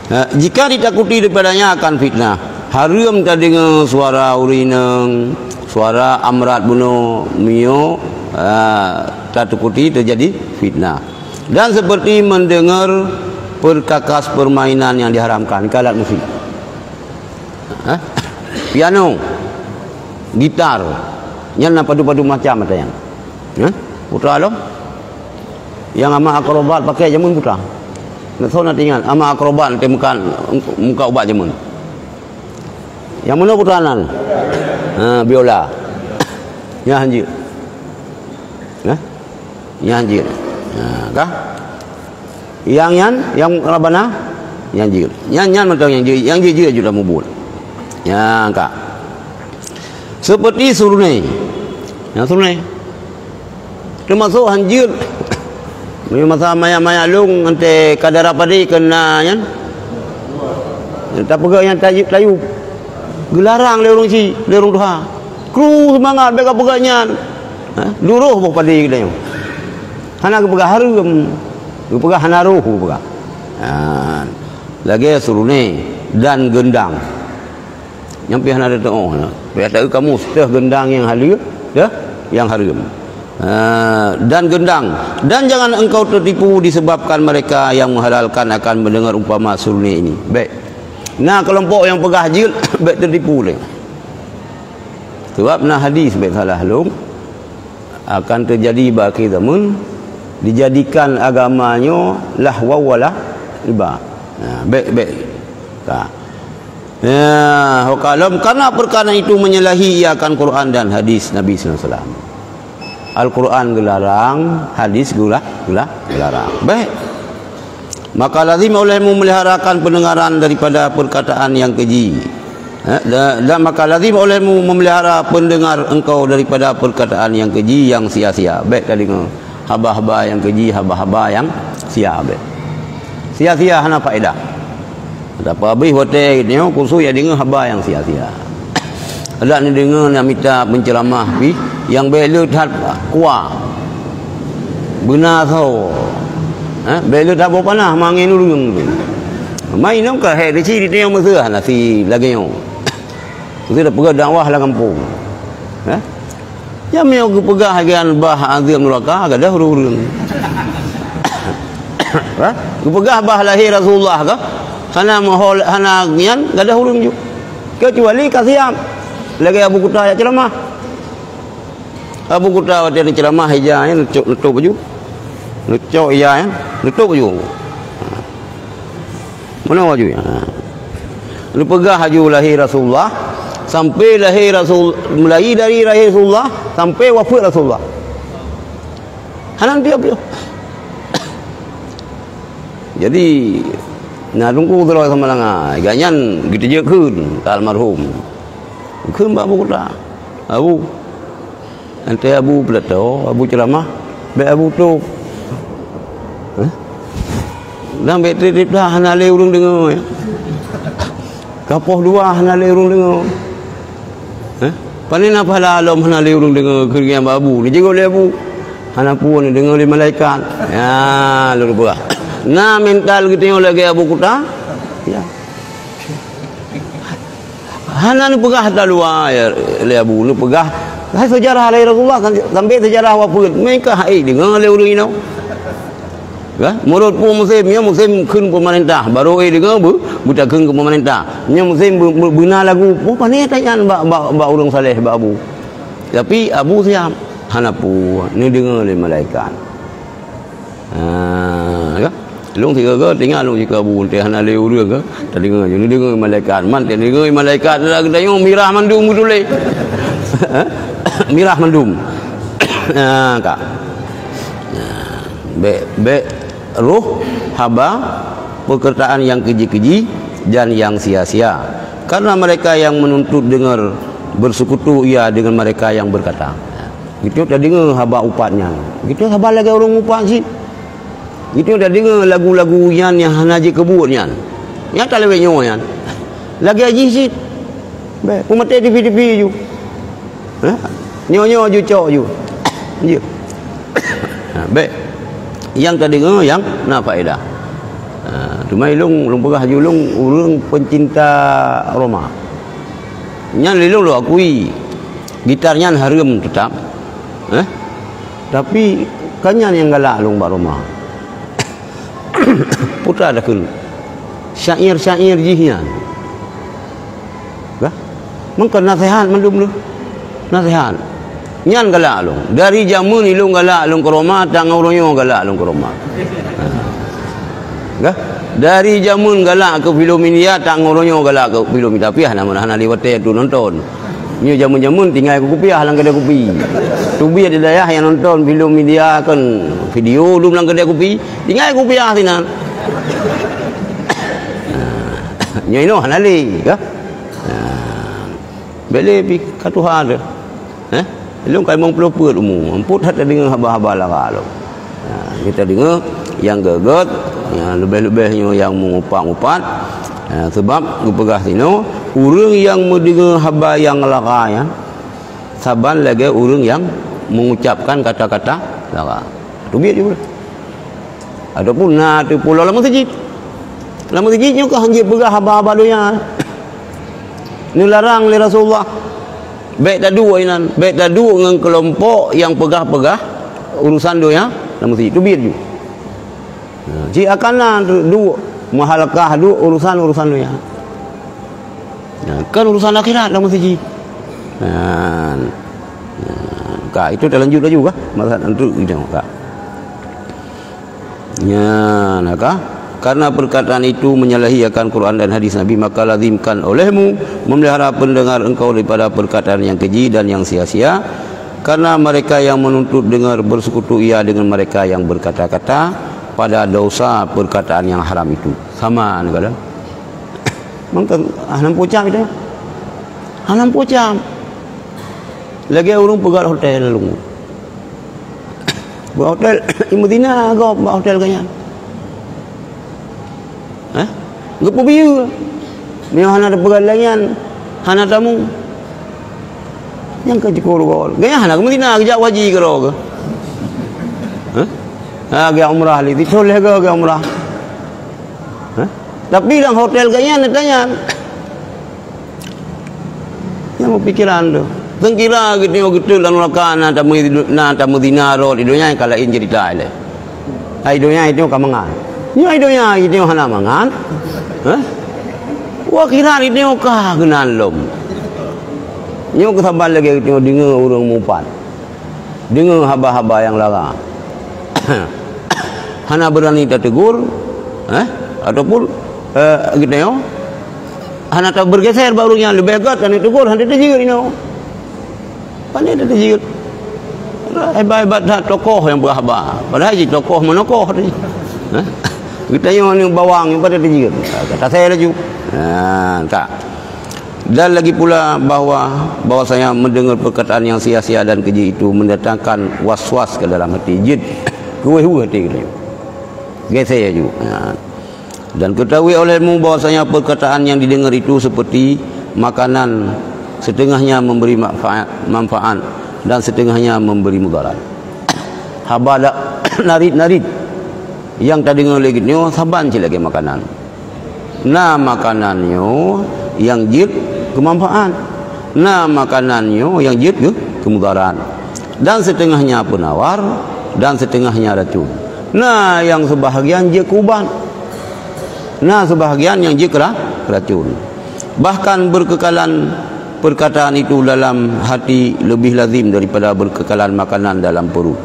Ha, jika ditakuti daripadanya akan fitnah, hareuem tadeungoe suara ureueng inong, suara amrat bunoe, miyueb, ha, tatakuti teujadi fitnah. Dan seperti mendengar perkakas permainan yang diharamkan, ka alat musik. Ha? Piano, gitar, nyan na padub-padub macam ata nyan. Ha? Putra lom. Nyang amat akrobat pakai jameun putra. Neutho na teuingat, amat akrobat teuh muka, muka ubat jameun. Nyang meunoe putra nan? Ha, biola. Nyan hanjeuet. Ha? Nyan jeuet. Ha, ka? Nyang nyan, nyang Rabbana, nyan jeuet. Nyan, nyan mantong nyang jeuet, nyang jeuet-jeuet jeuet lam ubit. Nyan ka. Seperti surunai. Nyan surunai. Teumasok hanjeuet. Meunyoe masa manyak-manyak lôn, ngon teuh ka dara padé keu na nyan. Tapeugah nyan tayub-tayub. Geularang lé ureueng chik, lé ureueng tuha. Kru seumangat bèk kapeugah nyan. Ha? Duroh boh padé geutanyoe. Hana geupeugah hareuem. Geupeugah hana roh geupeugah. Ha. Lagèe surunai dan gendang. Nyan pih hana teutuoh na. Pih taeu kamus teuh gendang nyang haleue, teuh nyang hareuem. Ha, dan gendang. Dan jangan engkau tertipu disebabkan mereka yang menghalalkan akan mendengar umpama surunai ini. Bèk. Na keulompok nyang peugah jeuet, bèk teutipu lé. Sabab na hadis bèk salah lôn, akan teujadi bak akhé zaman, Dijadikan agama nyoe lahwa wala iba. Nah, bèk, bèk. Ka. Ya, ho kalom karena perkara itu menyalahi ia akan Quran dan hadis Nabi sallallahu alaihi wasallam. Al-Quran geularang, hadis gula-, gula-, geularang. Bèk. Maka lazim olehmu meliharakan pendengaran daripada perkataan yang keji. Eh, da-, dan maka lazim olehmu memelihara pendengar engkau daripada perkataan yang keji, yang sia-sia. Bèk tadeungoe haba-haba nyang keji, haba-haba nyang sia, bèk. Sia-sia, hana faedah. Tapi habéh watèe nyoe khusus ya deungoe haba nyang sia-sia. Adak neudeungoe na mita penceramah pih nyang bèk le that kuah. Beuna soe. Ha? Bèk le that boh panah mangén ureueng tu. Mai nyoe ka hék di si di teungoh meuseuh hana si lagèe nyoe. Meuseuh tapeugah dakwah lam gampông. Ha? Nyang meunyoe geupeugah lagèe nyan bah azeueb nuraka, gadoh ureueng-ureueng. Ha? Geupeugah bah lahé Rasulullah ka, hana meuhol, hana nyan, gadoh ureueng ju. Keucuali ka siab. Lagèe Abu Kuta jak ceuramah. Abu Kuta watèe neuceuramah ija nyan, neucok, neutup baju. Neucok ija nyan, neutup baju. Meunoe aju nyan. Ha. Neupeugah aju lahé Rasulullah, sampai lahé Rasul, mulai dari lahé Rasulullah sampai wafeuet Rasulullah. Hana piôh-piôh. Jadi, na Teungku Abdullah Samalanga, gobnyan geuteujeuet kheun ka almarhum. Kheun bak Abu Kuta. Abu, Antée Abu pidato, Abu ceuramah, bék Abu tôb. Hah? Dan bék trép-trép that hana lé ureuëng deungoe, ya. Ka poh dua hana lé ureuëng deungoe. Hah? Pane na pahala lom hana lé ureuëng deungoe keu gobnyan bak Abu. Neujaweueb lé Abu, "Hana peue, neudeungoe lé malaikat." Ya, lôn peugah. Na mental geutanyoe lagée Abu Kuta? Ya. Hana neupeugah taluwa, ya, lé Abu, neupeugah, hai seujarah lé Rasulullah, sampai seujarah wafeuet, meuka hai deungoe lé ureuëng inoe. Ka? Meurot peue musém, nyoe musém kheun peumeurintah, barô éh deungoe beu-, beutakheun keu peumeurintah. Nyoe musém beu-, beu-, beuna lagu, oh, pane that nyan bak, bak, bak ureuëng saleh, bak Abu. Tapi Abu siab, hana peue, neudeungoe lé malaikat. Ha, ka? Lôn sigoe-goe tinggai lôn sikeue Abu, teuh hana lé ureuëng ka? Tadeungoe, neudeungoe malaikat. Man teuh deungoe malaikat, dah geutanyoe mirah mandum geutuléh. Mirah mandum. Ha, ka. Ha, bék, bék roh haba peukeuretaan nyang keji-keji dan nyang sia-sia. Karena mereka yang menuntut dengar bersekutu ia dengan mereka yang berkata. Geutanyoe tadeungoe haba upat nyan. Geutanyoe haba lagée ureuëng mupat cit. Geutanyoe tadeungoe lagu-lagu nyan nyang hana jikeubuet nyan. Nyata lawét nyoe nyan. Lagée jih cit. Bék, peumaté tivi-tivi ju. Hah? Nyoe-nyoe ju cok ju. Jeuet. Ha, bék. Nyang tadeungoe nyang na faedah. Ha, teuma ilong, lôn peugah ju ilong ureuëng pencinta Roma. Nyan lé lôn lôn akui. Gitar nyan hareuem teutap. Eh? Tapi, ka nyan nyang galak lôn bak Roma. Putra takheun. Syair-syair jih nyan. Bah? Meukeunaseuhat mandum lôn. Naseuhat. Nyan galak lôn. Dari jameun ilong galak lôn keu Roma, tangoh uroe nyoe galak lôn keu Roma. Ha. Ka? Dari jameun galak keu filem India, tangoh uroe nyoe galak keu filem India. Tapi hana, hana lé watée tu nonton. Nyoe jameun-jameun tinggai keu kupiah lam keudée kupi. Teubiet di dayah nyang nonton filem India kon video dum lam keudée kupi, tinggai kupiah sinan. Ha. Nyoe inoe hana lé, ka? Ha. Bék lé pih ka tuha teuh. Eh? Lôn ka limong ploh peuet umu, ampôt that tadeungoe haba-haba lara lôn. Ha, nyoe tadeungoe nyang gét-gét, nyang leubeh-leubeh nyoe nyang meuupat-upat. Ha, seubab geupeugah sinoe, ureuëng nyang meudeungoe haba nyang lara nyan, saban lagée ureuëng nyang mengucapkan kata-kata lara. Teubiet ju. Ataupun na teupulo lam meuseujid. Lam meuseujid nyoe ka hanjeuet peugah haba-haba donya. Neularang lé Rasulullah. Bék taduek inan, bék taduek ngon keulompok nyang peugah-peugah urusan donya lam meuseujid. Teubiet ju. Nah, cit akan na duek meuhalakah duek urusan-urusan donya. Nah, kan urusan akhirat lam meuseujid. Nah, nah, ka itu talanjut laju kah? Masa nanti kita ka. Nyan, ka? Karena perkataan itu menyalahi akan Quran dan hadis Nabi, maka lazimkan olehmu memelihara pendengar engkau daripada perkataan yang keji dan yang sia-sia, karena mereka yang menuntut dengar bersekutu ia dengan mereka yang berkata-kata pada dosa perkataan yang haram itu. Sama ni kalau. Mangka, ah, nampu cam itu. Ah, nampu cam. Lagi ureuëng peugah hotel lalu. Bak hotel, meuzina gob bak hotel gobnyan. Hah? Geupeubiyeu. Meunyoe hana teupeugah lagée nyan, hana tamu. Nyang ka jikuru gol. Gaya hana geumeuzina geujak haji keudroe geuh. Hah? Ha, gaya umrah li, titho lhée goe gaya umrah. Hah? Tapi lam hotel gobnyan tanyaan. Nyang beupikéran tu. Teungkira geutanyoe geuteuk lam nuraka na tameu-, na tameuzina rot di donya ka laén ceurita ilée. Hai donya itu ka mangat. Nyoe hai donya itu hana mangat. Hah? Wah kira itu ka geunan lom. Nyoe keusaban lagée geutanyoe deungoe ureuëng mupat. Deungoe haba-haba nyang lara. Hana beurani tategur, eh? Ataupun eh, geutanyoe hana tabeureugeser bak ureuëng nyan leubeh gét hana tegur hana tajeuet inoe. Pandai dah tajeuet. Hebat-hebat that tokoh nyang peugah haba. Padahai jih tokoh meunokoh tadi. Hah? Geutanyoe ni bawang nyang pada tajeuet. Kata saya laju. Ha, tak. Dan lagi pula bahwa bahwasanya mendengar perkataan yang sia-sia dan keji itu mendatangkan was-was ke dalam hati. Jeuet keuweh-weh hati geutanyoe. Geser laju. Ha. Dan ketahui olehmu bahwasanya perkataan yang didengar itu seperti makanan, setengahnya memberi manfaat, manfaat dan setengahnya memberi mudarat. Haba dak narit-narit nyang tadeungoe lé geutanyoe saban cit lagée makanan. Na makanan nyoe nyang jeuet keumanfaat, na makanan nyoe nyang jeuet keu-, keumudarat. Dan setengahnya penawar, dan setengahnya racun. Na nyang sebahagian jeuet keu ubat, na sebahagian nyang jeuet keu ra-, racun. Bahkan berkekalan perkataan itu dalam hati lebih lazim daripada berkekalan makanan dalam perut.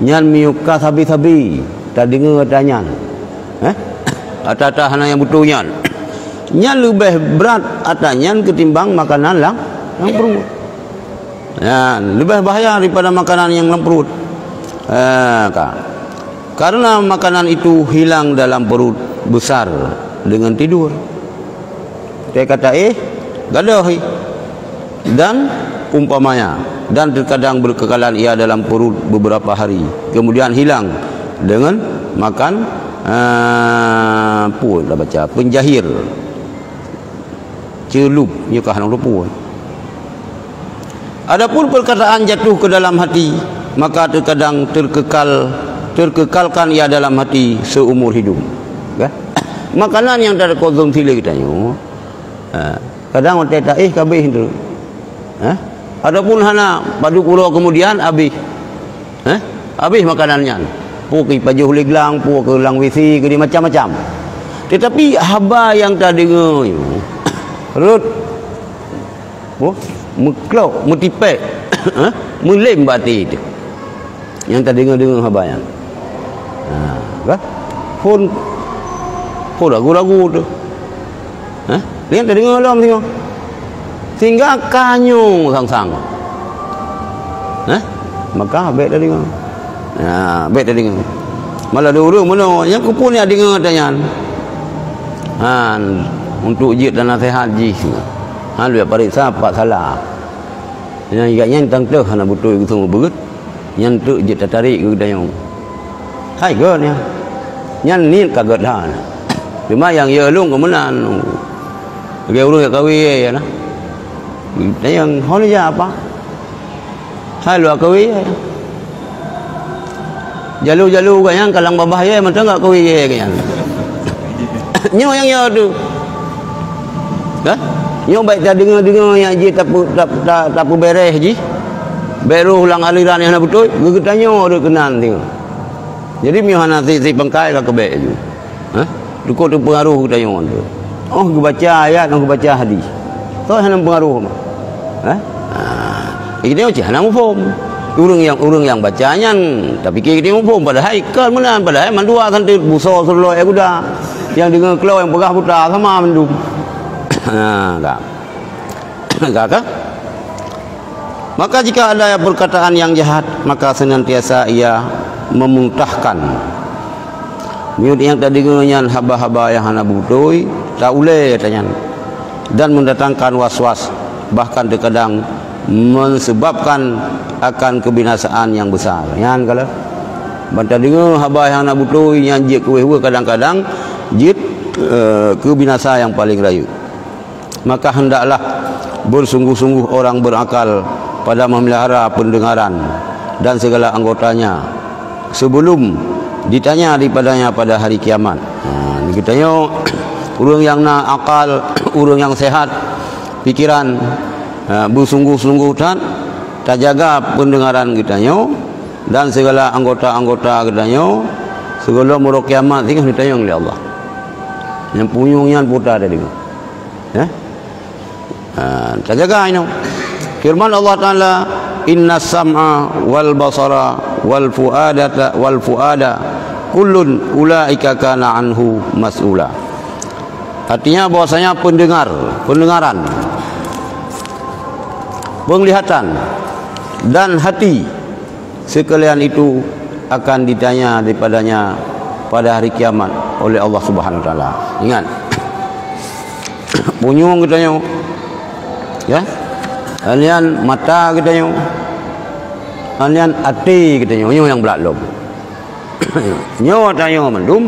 Nyan miyuka sabe-sabe tadeungoe ata nyan. Eh? Ata-ata hana nyang beutôi nyan. Nyan leubeh brat ata nyan ketimbang makanan lam, lam perut. Nyan leubeh bahaya daripada makanan nyang lam perut. Eh, ka. Karena makanan itu hilang dalam perut besar dengan tidur. Teuka taéh, gadoh hi. Dan umpamanya, dan terkadang berkekalan ia dalam perut beberapa hari, kemudian hilang dengan makan, ah, pun dah baca, penjahir. Celup, nyoe ka hana luput. Adapun perkataan jatuh ke dalam hati, maka terkadang terkekal, terkekalkan ia dalam hati seumur hidup. Kan? Makanan yang terkonsumsi lé geutanyoe, ha, kadang watée taéh ka abéh tu. Ha? Ataupun hana, padub uroe kemudian abéh. Eh? Habéh makanan nyan. Peue keu pajoh lé glang, peue keu lam W C, keu di macam-macam. Tetapi haba nyang tadeungoe nyoe, rot, oh, meuklok, meutipék, eh, meulém bak até teuh. Nyang tadeungoe-deungoe haba nyan. Ha, bah? Phon, phon ragu-ragu teuh. Hah? Lian tadeungoe lom singoh. Sehingga ka nyung sang-sang. Hah? Maka bék tadeungoe. Ha, bék tadeungoe. Malah ada ureuëng meunoe nyang keupeue nyan deungoe ata nyan. Han, untuk jeuet dan nasihat jih. Han, lheueh pareksa pat salah. Nyang ingat nyan tang teuh hana beutôi geuseumeubeuet. Nyan teuk jeuet tatarék keu geutanyoe. Hai gét nyan. Nyan niet ka gét that. Teuma nyang yue lôn keu meunan. Lagée ureuëng jak kawé na. Tanyong hon jak apa? Hai luwa kawé. Jalu-jalu geuh nyang kalang babah yé mantong gak kawé yé geuh nyan. Nyoe nyang yo tu. Hah? Nyoe baik tadeungoe-deungoe nyang jih tape-, ta-, ta-, tapeuberes jih. Bék roh lam aliran nyang hana beutôi, geutanyoe rot keunan singoh. Jadi meunyoe hana si, si pangkai ka keubék ju. Hah? Dukot teupeungaruh geutanyoe tu. Oh geubaca ayat, oh geubaca hadis. Soe hana peungaruh mah. Hah? Ah, geutanyoe cit hana muphom. Ureuëng nyang, ureuëng nyang baca nyan tapike geutanyoe muphom, padahai kon meunan, padahai mandua santet, busoe seululoi guda. Nyang deungoe keulok, nyang peugah buta, sama mandum. Ha, ka. Ka, ka? Maka jika ada perkataan yang jahat, maka senantiasa ia memuntahkan. Miyueb nyang tadeungoe nyan haba-haba nyang hana beutôi, taulée ata nyan, dan mendatangkan was-was, bahkan terkadang menyebabkan akan kebinasaan yang besar. Nyan kalon, ban tadeungoe haba nyang hana beutôi nyan jeuet keu wéh-wéh, kadang-kadang jeuet, eh, keu binasa nyang paleng rayeuk. Maka hendaklah bersungguh-sungguh orang berakal pada memelihara pendengaran dan segala anggotanya sebelum ditanya daripadanya pada hari kiamat. Ha, ni geutanyoe, ureuëng nyang na akal, ureuëng nyang sehat pikiran, ha, beusungguh-sungguh that tajaga pendengaran geutanyoe dan segala anggota-anggota geutanyoe, sigohlom uroe kiamat singoh neutanyong lé Allah. Nyang punyueng nyan peue ata deungoe. Ya? Ha, tajaga inoe. Firman Allah Taala, "Innas sam'a wal basara wal fuadata, wal fuada, kullun ulaika kana anhu mas'ula." Artinya bahwasanya pendengar, pendengaran, penglihatan, dan hati, sekalian itu akan ditanya daripadanya pada hari kiamat oleh Allah Subhanahu Wa Taala. Ingat, punyueng geutanyoe, ya, anian mata geutanyoe, anian até geutanyoe, nyoe nyang brat lom. Nyoe tanyoe mandum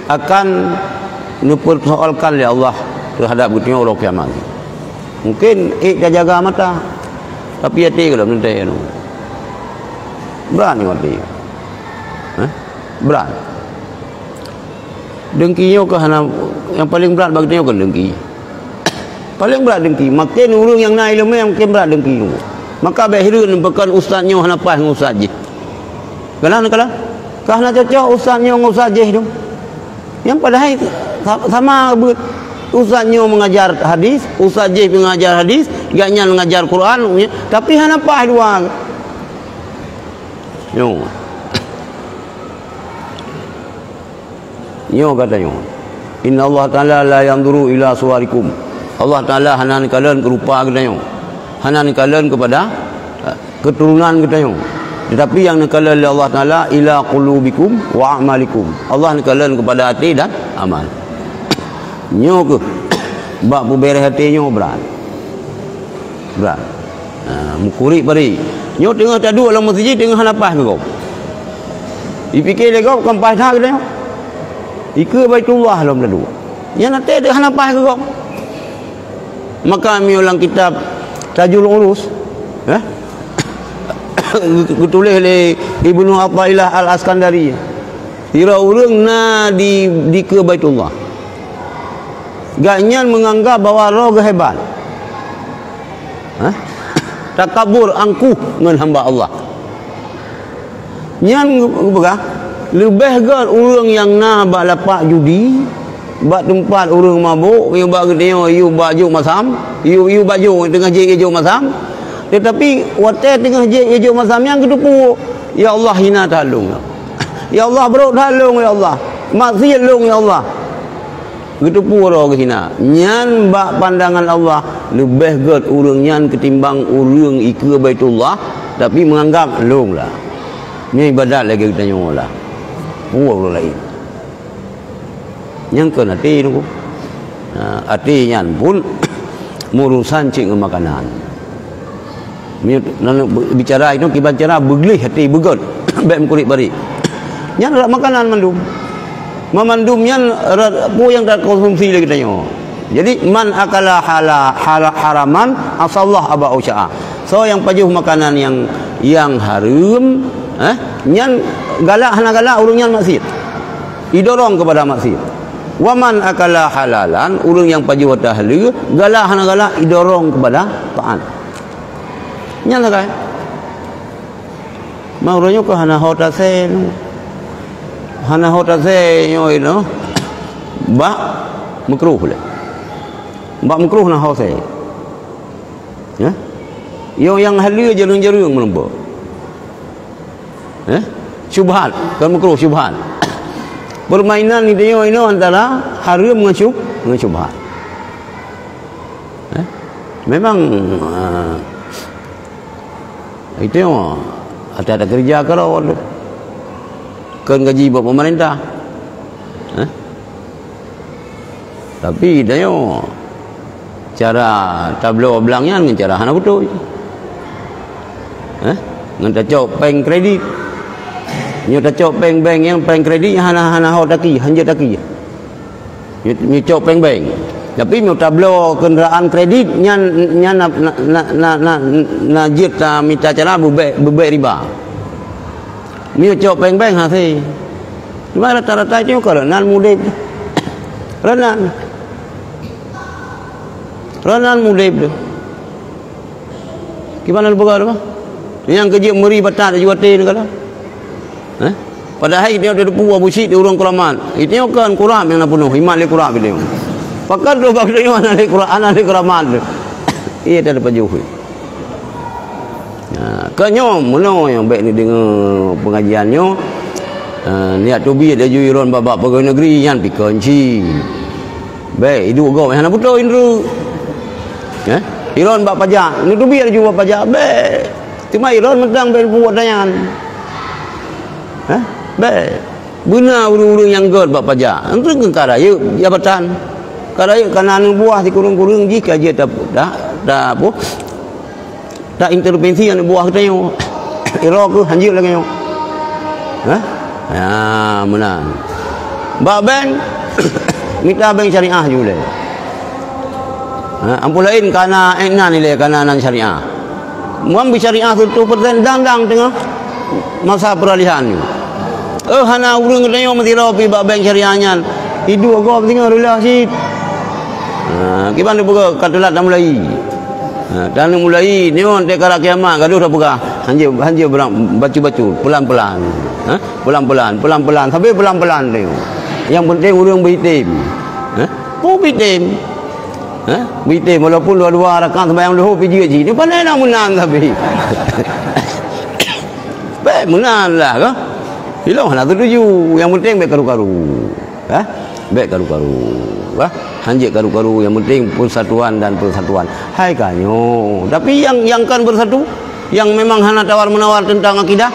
akan neupersoalkan lé Allah terhadap geutanyoe uroe kiamat. Mungkin ék tajaga mata, tapi até gohlom teuntée nyoe. Brat nyoe até. Hah? Brat. Dengki nyoe keuh hana, nyang paleng brat bak geutanyoe keuh dengki. Paleng brat dengki. Makin ureuëng nyang na iéleumé, makin brat dengki nyoe. Maka bék hireuen pakon ustaz nyoe hana paih ngon ustaz jih. Kalon, kalon. Ka hana cocok ustaz nyoe ngon ustaz jih tu. Nyang padahai sa-, sama beuet. Ustaz nyoe mengajar hadis, ustaz jih mengajar hadis, gobnyan mengajar Quran, tapi hana paih dua. Nyoe. Nyoe geutanyoe. Inna Allah Taala la yanzuru ila suwarikum. Allah Taala hana neukalon keu rupa geutanyoe. Hana neukalon kepada, eh, keturunan geutanyoe. Tetapi nyang neukalon lé Allah Taala ila qulubikum wa a'malikum. Allah neukalon kepada até dan amal. Nyoe keuh bak peubéréh até nyoe brat. Brat. Ha, meukurek bari. Nyoe teungoh taduek lam meuseujid teungoh hana paih keu gob. Ipike lé gob kan paih that geutanyoe. Ikeue Baitullah lom taduek. Nyan até teuh hana paih keu gob. Maka meunyoe lam kitab Tajul Urus, eh? Geutuléh lé Ibnu Athaillah Al-Askandari. Sidroe ureuëng na di, dikeue Baitullah. Gobnyan menganggap bahwa roh geuh hebat. Hah? Takabur, angkuh ngon hamba Allah. Nyan geupeugah, leubeh gét ureuëng nyang na bak lapak judi, bak teumpat ureuëng mabök, yue bak geutanyoe, yue bak jok masam, yue, yue bak jok, teungoh jeuet jok masam. Teutapi watée teungoh jeuet jok masam nyan geuteupeue, "Ya Allah, hina that lôn. Ya Allah, brok that lôn, ya Allah. Maksiet lôn, ya Allah." Geuteupeue droe geuh hina. Nyan bak pandangan Allah leubeh gét ureuëng nyan keutimbang ureuëng ikeue Baitullah, tapi meunganggap lôn lah. Nyoe ibadat lagée geutanyoe lah. Peue ureuëng laén. Nyang kon até nyoe. Ha, até nyan pun meurusan cit ngon makanan. Meunyoe na bicara inoe kiban cara beugleh até beugét, bék meukurek bari. Nyan rot makanan mandum. Mamandum nyan rot peue nyang takonsumsi lé geutanyoe. Jadi, "Man akala hala-, hala-, haraman, asallah aba usya'a." Soe nyang pajoh makanan nyang, nyang hareuem, eh, nyan galak hana galak ureuëng nyan maksiet. Idorong keupada maksiet. "Wa man akala halalan," ureuëng nyang pajoh ata haleue, galak hana galak idorong keupada taat. Nyan sagai. Ma uroe nyoe keuh hana ho tasé nyoe. Hana ho tasé nyoe inoe. Bak meukruh lé. Bak meukruh na ho sé. Ya? Yo nyang haleue jareueng-jareueng meurumpok. Eh? Syubhat, kan makruh syubhat. Permainan di dunia ini antara haram ngon syub-, ngon syubhat. Eh? Memang, ah, itu yang ada, ada kerja kalau kan gaji buat pemerintah. Eh? Tapi tanyoe cara tabloe blang nyan ngon cara hana beutôi. Eh? Ngon tacok péng kredit. Nyoe tacok péng bank nyang péng kredit nyang hana, hana ho taki, hanjeuet taki. Nyoe, nyoe cok péng bank. Tapi nyoe tabloe kendaraan kredit nyan, nyan na, na, na jeuet tamita cara beubek, beubek riba. Nyoe cok péng bank hase. Cuma rata-rata nyoe karena mudeb. Karena. Karena mudeb tu. Kiban na peugah tu, bah? Nyang keujeuet meuri batat juwate neugala. Eh? Padahai itu ada depu Abu Syik di ureueng kuramat. Itu kan kurab nyang na peunoh, imat lé kurab itu. Pakat tu bak tu ana lé kurab, ana lé kuramat tu. Iya, tak ada pajoh. Nah, ka nyoe meunoe nyang bèk ni deungoe pengajian nyoe. Eh, niat teubiet laju iron bak, bak pegawai negeri nyan pi kunci. Bèk, iduek gob hana beutôi indru. Eh? Iron bak pajak, neuteubiet laju bak pajak, bèk. Teuma iron mantong bèk buet nyan. Eh? Bèk. Beuna ureueng-ureueng nyang göt bak pajak. Antu keu ka rayeuk jabatan. Ka rayeuk kana aneuk buah sikureueng-kureueng jih ka jeuet ta, ta, ta, apo? Ta intervensi aneuk buah geutanyoe. Iro keuh hanjeuet lagèe nyoe. Hah? Ya, meunan. Bak bank, mita bank syariah ju lé. Ha, amphon laén kana ék na nilai kana nan syariah. Muam beusyariah seratus persen dang-dang teungoh masa peralihan nyoe. Eh, hana ureueng geutanyoe meusidroe pi bak bank syariah nyan. Iduek gob singoh reuloh cit. Ha, kiban teupeugah ka teulat tamulai. Ha, dan mulai nyoe teuka kiamat gadoh tapeugah. Hanjeuet, hanjeuet berang bacut-bacut, pelan-pelan. Ha? Pelan-pelan, pelan-pelan, sabe pelan-pelan teuh. Yang penting ureueng beuitem. Ha? Peue beuitem? Ha? Beuitem walaupun dua-dua rakaat sembahyang luhur pi jeuet jih. Ni pandai na meunan sabe. Bèk meunan lah kah? Ilong hana setuju. Yang penting bèk karu-karu. Hah? Bèk karu-karu. Hah? Hanjeuet karu-karu, yang penting persatuan dan persatuan. Hai ka nyoe. Tapi yang, yang kan bersatu, yang memang hana tawar-menawar tentang akidah,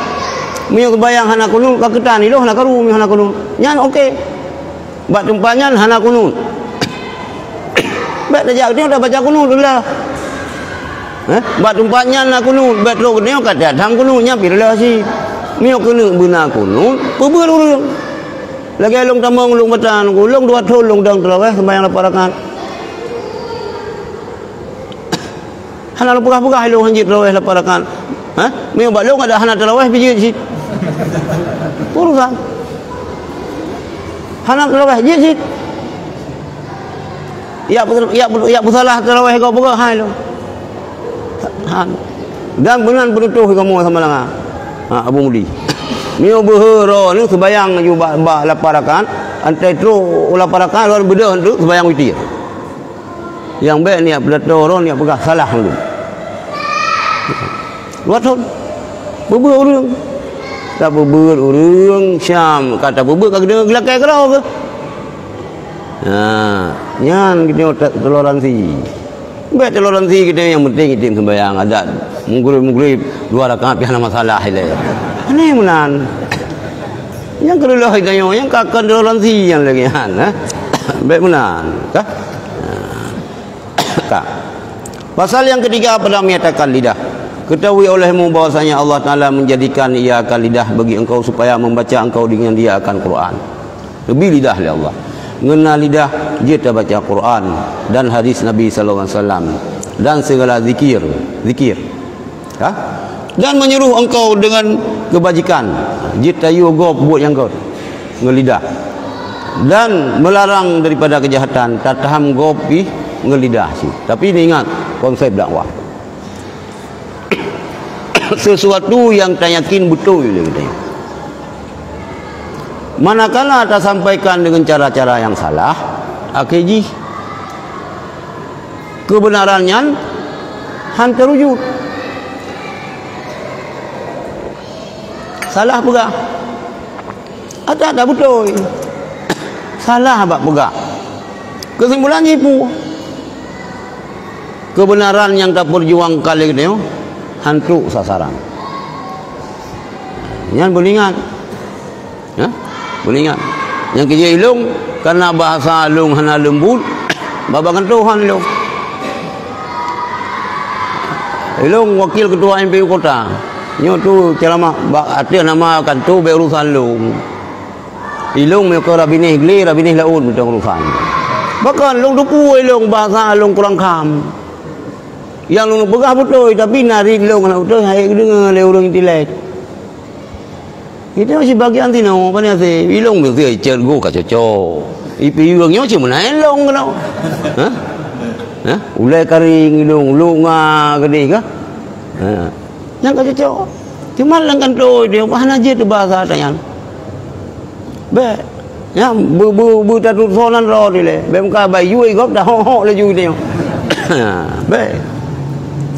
meunyoe sembahyang hana kunut, ka keutan, ilong hana karu, meunyoe hana kunut. Nyan oke. Bak teumpat nyan hana kunut. Bèk tajak nyoe tabaca kunut dulu lah. Hah? Bak teumpat nyan na kunut, bèk trok nyoe ka tiat tham kunut, nyan pi reuloh cit. Meunyoe keuneuk beuna kunut, peubeuet ureueng. Lagèe lôn tamong lôn meutan, ulôn dua thon lôn dong teuraweh sembahyang lapan rakaat. Hana lôn peugah-peugah lôn hanjeuet teuraweh lapan rakaat. Ha? Meunyoe bak lôn ada hana teuraweh pi jeuet cit. Urusan. Hana teuraweh jeuet cit. Yak, yak, yak peusalah teuraweh gob peugah hai lôn. Han. Dan meunan peunutoh kamoe sama langa. Ha, Abu Mudi. Meunyoe beuhe droeneuh seubayang laju bak, bak lapan rakaat, antai trok lapan rakaat, lôn beudôh tu seubayang witir. Nyang bèk niat peudato droe niat peugah salah ulôn. Dua thon. Peubeuet ureueng. Tapeubeuet ureueng, siam ka tapeubeuet ka geudeungoe geulakèe keudroe keuh. Ha, nyan geutanyoe te-, toleransi. Bèk toleransi geutanyoe, nyang penting item sembahyang adat. Meugrib-meugrib dua rakaat pih hana masalah ilèe. Aneh meunan. Nyang keureuloh geutanyoe, nyang ka kon toleransi nyang lagèe nyan, ha? Bèk meunan, ka? Ha. Ka. Pasal yang ketiga pada menyatakan lidah. Ketahui olehmu bahwasanya Allah Taala menjadikan ia akan lidah bagi engkau supaya membaca engkau dengan dia akan Quran. Neubi lidah lé Allah. Ngon na lidah jeuet tabaca Quran dan hadis Nabi sallallahu alaihi wasallam dan segala zikir, zikir. Ha? Dan menyuruh engkau dengan kebajikan, jeuet tayue gob buet nyang göt ngon lidah. Dan melarang daripada kejahatan, tatam gob pih ngon lidah cit. Tapi ingat konsep dakwah. Sesuatu yang tayakin beutôi lé geutanyoe. Manakala tasampaikan dengan cara-cara yang salah, akhé jih keubeunaran nyan han teurujut. Salah peugah. Adak dak beutôi. Salah bak peugah. Keusimpulan jih peue? Keubeunaran nyang tapeujuangkan lé geutanyoe han trok sasaran. Nyan beuingat. Ya? Beuingat. Nyang keujeuet ilong, karena bahasa lôn hana leumbut, babah gantohan ilong. Ilong wakil ketua M P U kota. Nyoe tu ceramah bak ateueh nama kanto bèk urusan lôn. Ilong meunyoe keu Rabinéh glé, Rabinéh laôt mantong urusan. Bahkan lôn teupeu ilong bahasa lôn kurang kham. Nyang lôn peugah beutôi, tapi na rit lôn hana beutôi, hai geudeungoe lé ureueng intelek. Itu masih bagian sinoe, pane hase. Ilong meusti cit goh ka cocok. Ipi ureueng nyoe cit meunan ilong keunoe. Hah? Hah? Ulèe karing ilong, lôn nga keudeh kah? Ha. Nyang ka cocok. Cuma lam kantô dia, bah na jeuet bahasa tanyan. Bèk. Ya, bu, bu, bu tatu sonan ro dilèe. Bèk muka bayu gob dah hok-hok laju dia. Bèk.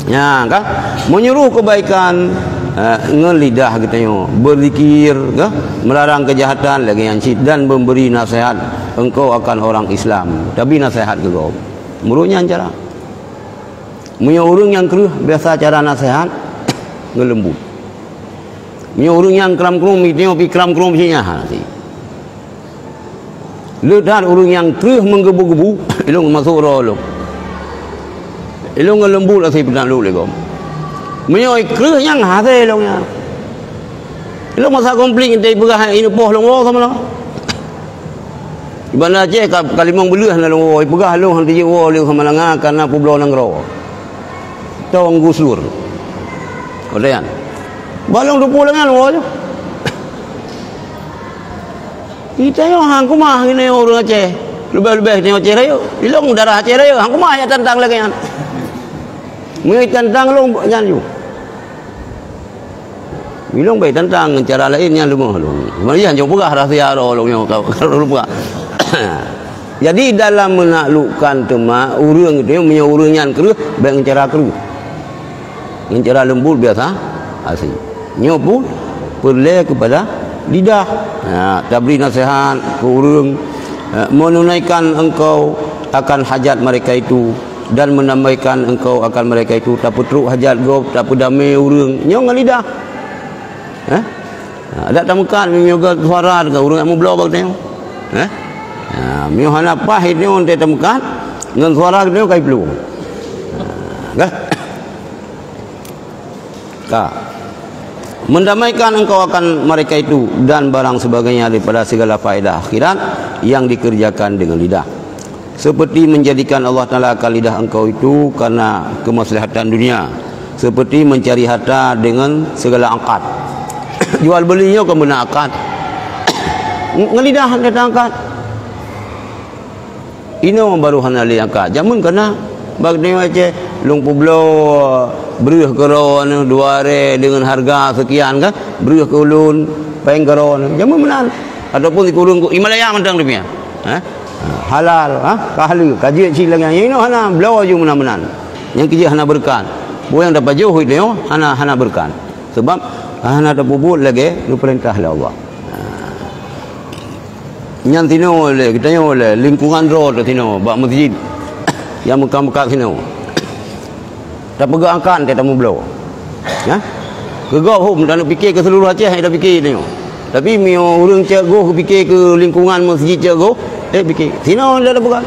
Ya, kan? Menyuruh kebaikan, eh, ngon lidah geutanyoe. Berzikir, kan? Melarang kejahatan lagèe nyan cit dan memberi nasihat engkau akan orang Islam. Tapi nasihat keu gob. Meurok nyan cara. Meunyoe ureueng nyang kreueh, biasa cara naseuhat ngeuleumbut. Meunyoe ureueng nyang kram-krum, meunyoe pi kram-krum sinyah hana sih. Le that ureueng nyang kreueh meugebu-gebu, ilong masuk roh lom. Ilong ngeuleumbut asai peunakluk lé gob. Meunyoe kreueh nyang hase ilong nyan. Ilong masa konflik, ente peugah ineuk poh lôn woe sama lôn. Di Banda Aceh ka, ka limong buleuen na lôn woe, peugah lôn han teujeuet woe lé Samalanga karena peubloe nanggroe. Tong Gus Dur. Udah yan. Balong teupeu lengan woe. Kita nyoe hang kumah ngene ureueng Aceh. Leubeh-leubeh nyoe Aceh Rayeuk. Ilong darah Aceh Rayeuk, hang kumah ya tantang lagèe nyan. Meunyoe tantang lôn nyan ju. Ilong bèk tantang ngon cara laén nyang leumoh lôn. Mari han jong peugah rahsia roh lôn nyoe ka, ka lôn peugah. Jadi dalam menaklukkan teuma ureueng itu, meunyoe ureueng nyan kreueh, bèk ngon cara kreueh. Ngon cara leumbut biasa, asai. Nyoe pun peureulèe keupada lidah. Ha, tabri naseuhat keu ureueng, ha, menunaikan engkau akan hajat mereka itu dan menambaikan engkau akan mereka itu, tapeutrok hajat gob, tapeudamé ureueng, nyoe ngon lidah. Eh? Ha, adak tameukat meunyoe suara deungon ureueng nyang meubloe bak tanyoe. Eh? Ha, meunyoe hana paih nyoe teuh tameukat, ngon suara geutanyoe ka iplueng. Ha, ka. Mendamaikan engkau akan mereka itu dan barang sebagainya daripada segala faedah akhirat yang dikerjakan dengan lidah. Seperti menjadikan Allah Taala akan lidah engkau itu karena kemaslahatan dunia, seperti mencari harta dengan segala akad. Jual beli nyoe kon beuna akad. Ngon lidah datang akad. Inoe baru hana lé angkat. Jameun kana bak nyoe Aceh, lôn peubloe breueh keu droeneuh dua rè deungon harga seukian kan, breueh keu ulôn, péng keu droeneuh. Jameun meunan. Ataupun sikureueng ku Himalaya mantong demikian. Ha? Halal, ha? Ka haleue, ka jeuet cit lagèe nyan. Inoe hana, bloe ju meunan-meunan. Nyang keujeuet hana beureukat. Peue nyang tapajoh nyoe hana, hana beureukat. Sebab hana tapeubuet lagèe geupeurintah lé Allah. Ha. Nyan sinoe lé, geutanyoe lé, lingkungan droe teuh sinoe, bak meuseujid nyang meukat-meukat sinoe. Tapeugah angkat, teuh tameubloe. Nah, keu gob hom, taneuk pike keu seuluruh Aceh, nyang tapike tanyoe. Tapi meunyoe ureueng cok goh geupike keu lingkungan meuseujid cok goh, eh, pike. Sinoe lé tapeugah.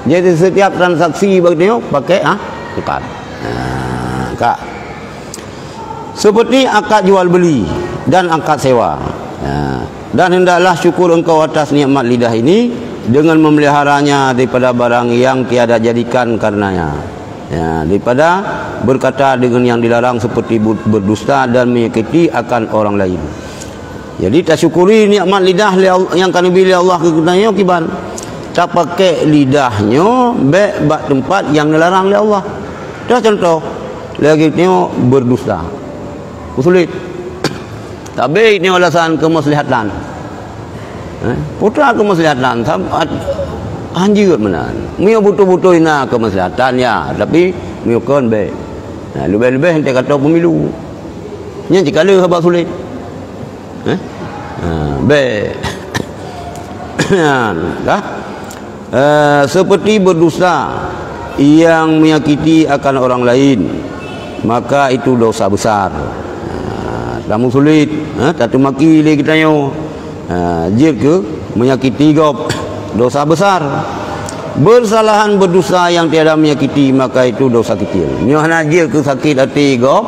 Jadi, setiap transaksi bak tanyoe, pakai, ah, angkat. Nah, angkat. Seperti akad jual beli dan akad sewa. Ya. Dan hendaklah syukur engkau atas nikmat lidah ini dengan memeliharanya daripada barang yang tiada jadikan karenanya. Ya, daripada berkata dengan yang dilarang seperti bu-, berdusta dan menyakiti akan orang lain. Jadi, tasyukuri nikmat lidah lé Al-, nyang ka neubi lé Allah keu geutanyoe kiban. Tapakék lidah nyoe bék bak teumpat nyang neularang lé Allah. Toh contoh, lagèe nyoe berdusta. Usulit. Tapi nyoe alasan keumaslahatan. Eh, putra keumaslahatan, sab-, at-, hanjeuet meunan. Meunyoe beutôi-beutôi na keumaslahatan, ya, tapi meunyoe kon bék. Nah, leubeh-leubeh teuka pemilu. Nyan cit ka lheueh haba sulet. Eh? Ha, bèk. Kan? Eh, seperti berdusta yang menyakiti akan orang lain, maka itu dosa besar. Ha, tamusulet, ha, tateumaki lé geutanyoe. Ha, jeuet keu menyakiti gob, dosa besar. Bersalahan berdusta yang tiada menyakiti, maka itu dosa kecil. Nyoe hana jeuet keu sakét até gob,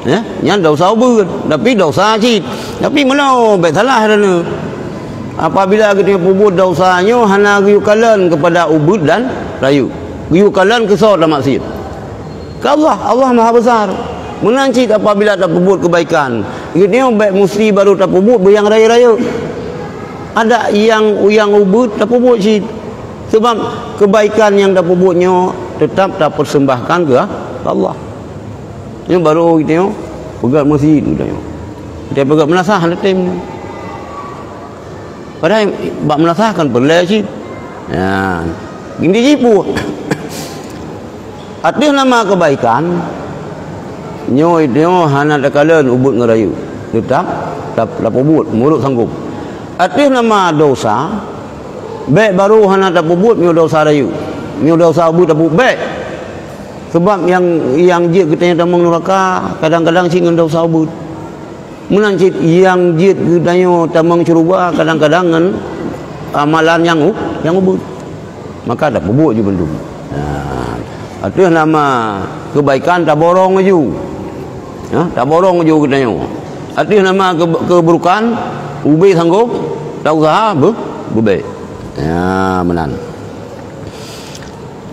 eh, nyan dosa ubeut, tapi dosa cit. Tapi meunoe bèk salah droeneuh. Apabila geutanyoe peubuet dosa nyoe hana geuyue kalon keupada ubeut dan rayeuk, geuyue kalon keu soe tamaksiet. Keu Allah, Allah Maha Besar. Meunan cit apabila tapeubuet keubaikan, geutanyoe bèk musti barô tapeubuet beu nyang rayeuk-rayeuk. Adak nyang, nyang ubeut tapeubuet cit. Seubab keubaikan nyang tapeubuet nyoe teutab tapeuseumbahkan keu Allah. Nyoe barô geutanyoe peugöt meuseujid geutanyoe. Geutanyoe peugöt meunasah hana tem. Padahai bak meunasah kan peureulèe cit. Nyan. Inti jih peue? Ateueh nama keubaikan, nyoe, nyoe hana takalon ubeut ngon rayeuk. Teutab tap-, tapeubuet meunurot sanggop. Ateueh nama dosa, bèk barô hana tapeubuet meunyoe dosa rayeuk. Meunyoe dosa ubeut tapeubuet bèk. Seubab nyang, nyang jeuet geutanyoe tamong nuraka, kadang-kadang cit ngon dosa ubeut. Meunan cit nyang jeuet geutanyoe tamong syeuruga kadang-kadang ngon amalan nyang u-, nyang ubeut. Maka tapeubuet ju bandum. Nah, ateueh nama keubaikan taborong laju. Ha, taborong laju geutanyoe. Ateueh nama keu-, keuburukan, ubé sanggop, tausaha beu-, beubèk. Ya, meunan.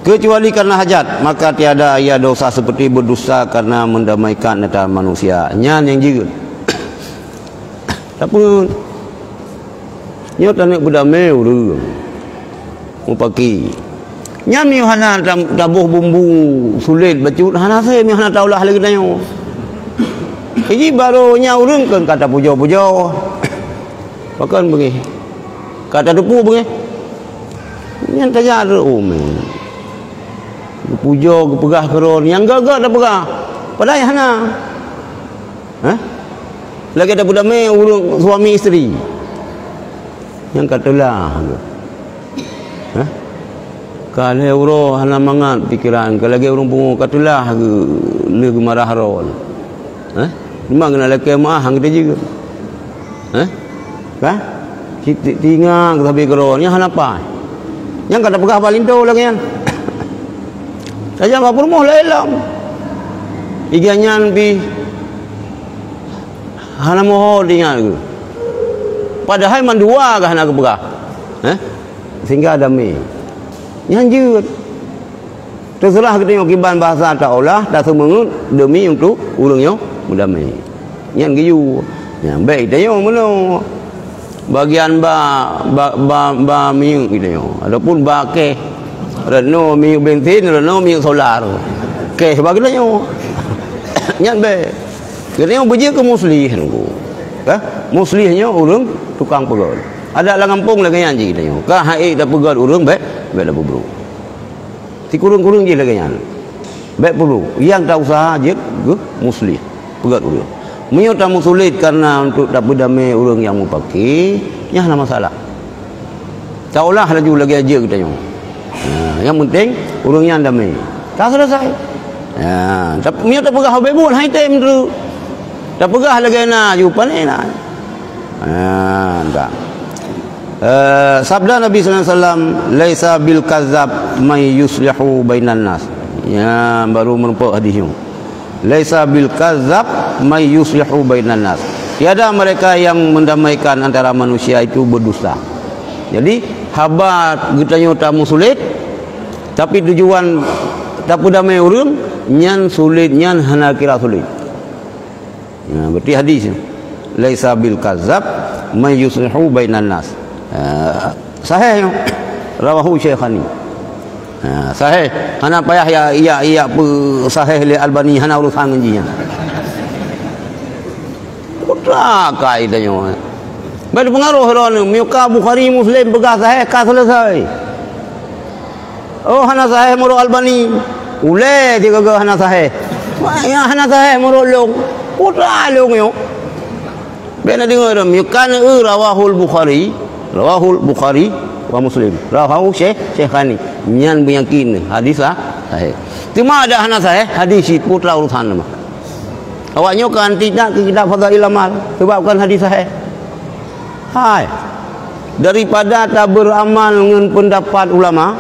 Kecuali karena hajat, maka tiada ia dosa seperti berdusta karena mendamaikan antara manusia. Nyan nyang jeuet. Tapi nyoe taneuk beudamé ureueng mupaki. Nyan miyueb hana tam-, taboh bumbu sulet bacut, hana asai miyueb hana taulah lé geutanyoe. Jadi barô nyan ureueng kön ka tapujoe-pujoe. Pakön beungéh. Ka tateupeue beungéh. Nyan tajak rot umé. Geupujoe, geupeugah keudroe, nyang gét-gét tapeugah. Padahai hana. Hah? Lagèe tapeudamé ureueng suami isteri. Nyang ka teulah geuh. Hah? Ka lhèe uroe hana mangat pikeran, ka lagèe ureueng pungo ka teulah geuh, lheueh geumarah droe. Hah? Teuma keuneuk lakèe meu'ah han geutanyoe. Hah? Ka? Cit-, tinga sabe keudroe, nyan hana paih. Nyang ka tapeugah bak linto lagèe nyan. Tajak bak peurumoh laén lom. Iga nyan pih hana moho teuingat geuh. Padahai mandua geuh hana geupeugah. Hah? Sehingga damé. Nyan jeuet. Teuseurah geutanyoe kiban bahasa taolah, taseumeungeut demi untuk ureueng nyoe meudamé. Nyan geuyue. Nyan bèk geutanyoe meunoe. Bagian ba, ba, ba, ba minyeuk geutanyoe. Ataupun ba kèh. Rot noe minyeuk bensin, rot noe minyeuk solar. Kèh ba geutanyoe. Nyan bèk. Geutanyoe beujeuet keu muslih, Teungku. Ka? Muslih nyoe ureueng tukang peugöt. Adak lam gampông lagèe nyan jih geutanyoe. Ka han ék tapeugöt ureueng bèk, bèk tapeubru. Sikureueng-kureueng jih lagèe nyan. Bèk peubru. Nyang ta useuha jeuet keu muslih. Peugöt ureueng. Meunyoe tamusulet kareuna untuk tapeudamé ureueng nyang mupaki, nyan hana masalah. Taolah laju lagèe jeuet geutanyoe. Ha, nyang penting ureueng nyan damé. Ka selesai. Ha, tapi meunyoe tapeugah ubé buet, hai tem tu. Tapeugah lagèe na ju pané na. Ha, entah. Eh, sabda Nabi sallallahu alaihi wasallam, "Laisa bil kadzab may yuslihu bainan nas." Ya, baru meureumpok hadis nyoe. "Laisa bil kadzab may yuslihu bainan nas." Tiada mereka yang mendamaikan antara manusia itu berdusta. Jadi, haba geutanyoe tamusulet, tapi tujuan tapeudamé ureueng, nyan sulet, nyan hana kira sulet. Nah, berarti hadis, "Laisa bil kadzab may yuslihu bainan nas." Ah, sahih nyoe. Rawahu Syaikhani. Ha, sahih. Hana payah ya, ya, ya peu sahih lé Albani, hana urusan ngon jih nyan. Putra kai tanyoe. Bèk teupeungaroh droeneuh, meunyoe ka Bukhari Muslim peugah sahih, ka selesai. Oh, hana sahih meunurot Albani. Ulèe sigoe-goe hana sahih. Nyang hana sahih meunurot lôn. Putra lôn nyoe. Bèk na deungö ram, kan, eh, rawahul Bukhari, rawahul Bukhari wa Muslim. Rawahu Syekh, Syekh Khani. Nyan beuyakin hadis sah-, sahih. Teuma ada hana sahih, hadis cit putra urusan nama. Awak nyoe kan tidak ke kitab Fadhail Amal, sebab kan hadis sahih. Hai. Daripada taberamal ngon pendapat ulama,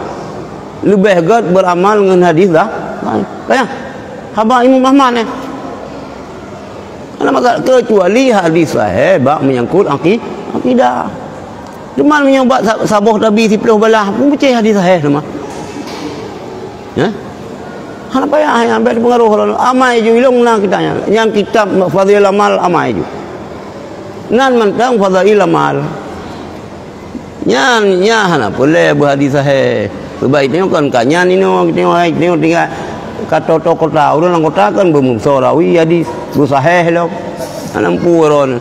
leubeh gèt beramal ngon hadis dah. Hai. Kaya haba Imam Ahmad, eh. Hana masalah, kecuali hadis sahih bak menyangkut aki-, akidah. Cuma meunyoe bak sa-, saboh tabi siplôh balah pun peucaya hadis sahih teuma. Ya? Hana payah nyan, bèk teupeungaroh lom. Amai ju ilong na kitab nyan. Nyan kitab Fadhail Amal amai ju. Nan mantong Fadhail Amal. Nyan, nyan hana peureulèe beuhadis sahih. Sebab tanyoe kan ka nyan inoe, tanyoe hai, tanyoe tinggai ka tô-tô kota. Ureueng lam kota kan beumeusoe rawi hadis, beusahih lom. Hana mampu droeneuh.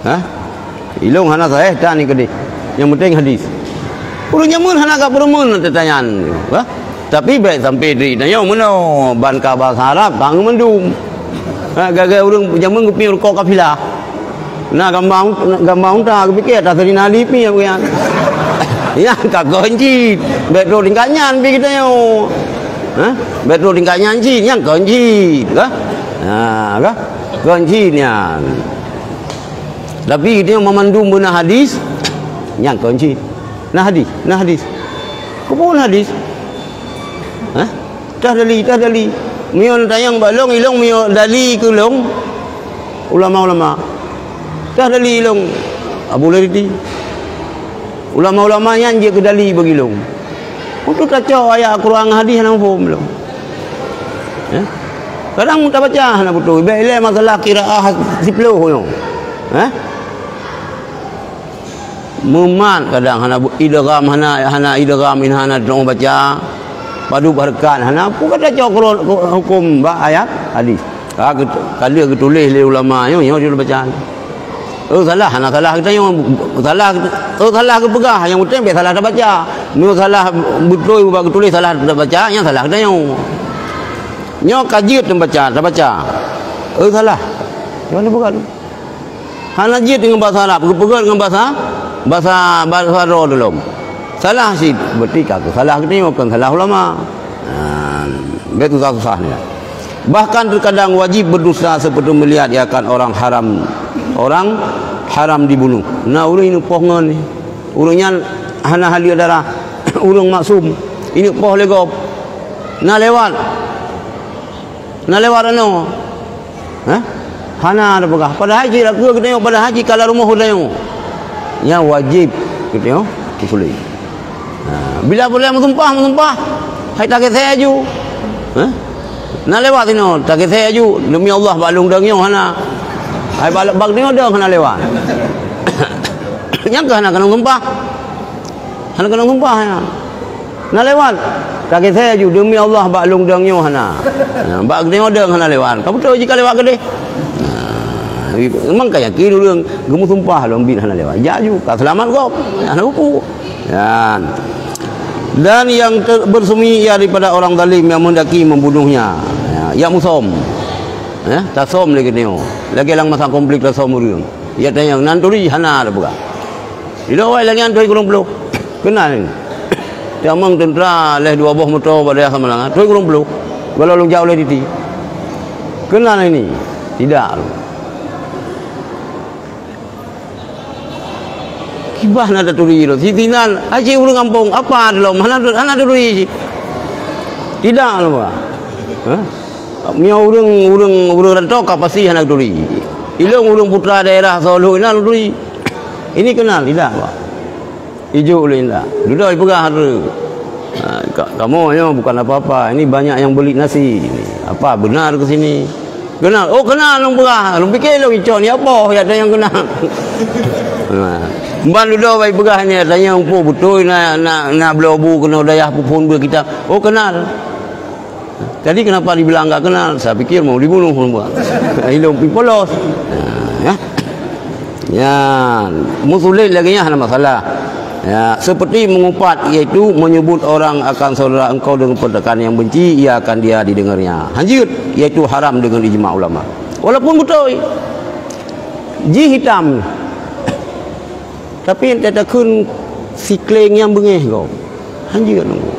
Ha? Ilong hana sahih tan ni keudeh. Nyang penting hadis. Ureueng jameun hana ka peurumeun teutanyan. Ha? Tapi bèk sampai di tanyoe meunoe ban ka bahasa Arab ka ngon mandum. Ha, gagai ureueng jameun geupiep rukok kafilah. Na gamba, gamba unta geupiké atas Saidina Ali piep nyan. Nyan ka kon cit. Bèk trok tingkat nyan pi geutanyoe. Ha? Bèk trok tingkat nyan cit, nyan kon cit. Ka? Ha, ka? Kon cit nyan. Tapi geutanyoe meumandum beuna hadis, nyan kon cit. Na hadis, na hadis. Keupeue hadis? Hah? Tah dali, tah dali. Meunyoe tanyong bak lôn, ilôn meunyoe dali keu lôn, ulama-ulama. Tah dali ilôn, Abu Lariti. Ulama-ulama nyan jeuet keu dali bagi lôn. Untuk tacok ayat Al-Quran ngon hadis hana muphom lôn. Eh? Kadang tabaca hana beutôi. Bèk ilèe masalah qiraah siplôh nyoe. Eh? Mumat kadang hana bu-, idgham hana, hana idgham, in hana teungoh baca. Padub hareukat hana, peue ka tacok hukum bak ayat hadis. Ka geut-, ka lheueh geutuléh lé ulama nyoe, nyoe jeuet baca. Oh, salah, hana salah geutanyoe. Salah, oh, salah geupeugah, nyang penting bèk salah tabaca. Meunyoe salah beutôi bak geutuléh, salah tabaca, nyan salah geutanyoe. Nyoe ka jeuet tabaca, tabaca. Oh, salah. Nyoe neupeugah tu. Hana jeuet ngon basa Arab, geupeugöt ngon basa, basa, basa droe lom. Salah cit, berarti ka salah geutanyoe, kon salah ulama. Ha, bèk susah-susah nyan. Bahkan terkadang wajib berdusta seperti melihat ia akan orang haram, orang haram dibunuh. Na ureueng ineuk poh ngon, ureueng nyan hana halal darah, ureueng maksum, ineuk poh lé gob. Na lewat. Na lewat anoe. Hah? Hana tapeugah. Padahai cit lakoe geutanyoe, padahai cit ka lam rumoh geutanyoe. Nyan wajéb geutanyoe peupuléh. Ha, bila peureulèe meusumpah, meusumpah. Hai takeusé aju. Hah? Na lewat sinoe, takeusé aju. Demi Allah, bak lôn dong nyoe hana. Hai bak, bak nyoe dong hana lewat. Nyan keuh hana keunong sumpah. Hana keunong sumpah nyan. Na lewat. Takeusé aju, demi Allah, bak lôn dong nyoe hana. Nah, bak geutanyoe dong hana lewat. Ka beutôi jih ka lewat keudeh. Nah, memang ka yakin ureueng geumeusumpah lom biet hana lewat. Jak aju, ka seulamat gob. Hana peue-peue. Nyan. Dan yang ter-, bersembunyi ia daripada orang zalim yang menghendaki membunuhnya. Ya, jak musom. Ya, tasom lé geutanyoe. Lagèe lam masa konflik tasom ureueng. Ya, tanyong, nan turi hana tapeugah. Ilôn awai lagèe nyan, trôh i Gunong Ploh. Keunal ini. Tamong teuntra lhèe dua boh moto bak dayah Samalanga, trôh i Gunong Ploh. Gohlom lôn jak u Lariti. Keunal ini. Tidak. Kiban na taturi lôn. Siti nan, aci ureueng gampông, apa lom, hana, hana taturi cit. Tidak lom, Pak. Hah? Meunyoe ureueng, ureueng, ureueng rantô ka pasti hana taturi. Ilôn ureueng putra daerah Solo inan taturi. Ini keunal tidak, Pak? Ijok ulôn indak. Dudoe ipeugah hareuta. Ha, ka-, kamoe nyoe bukan apa-apa. Ini banyak yang beli nasi. Ini apa benar ke sini? Keunal. Oh, keunal lôn peugah. Lôn pike lôn icok ni apa? Ya tanyong keunal. Ha. Ban dudoe bai peugah ni, tanyong po beutôi na, na, na bloe bu keunoe dayah peuphon beu kitab. Oh, keunal. Jadi kenapa dibilang enggak kenal? Saya pikir mau dibunuh orang buat. Ilong pi polos. Nah, ya. Ya, musulit lagi ya, ada masalah. Ya, seperti mengupat, yaitu menyebut orang akan saudara engkau dengan perkataan yang benci, ia akan dia didengarnya. Hanjeuet, yaitu haram dengan ijma ulama. Walaupun beutôi, jih hitam, tapi enta takheun sikleng nyang beungéh gob, hanjeuet nunggu.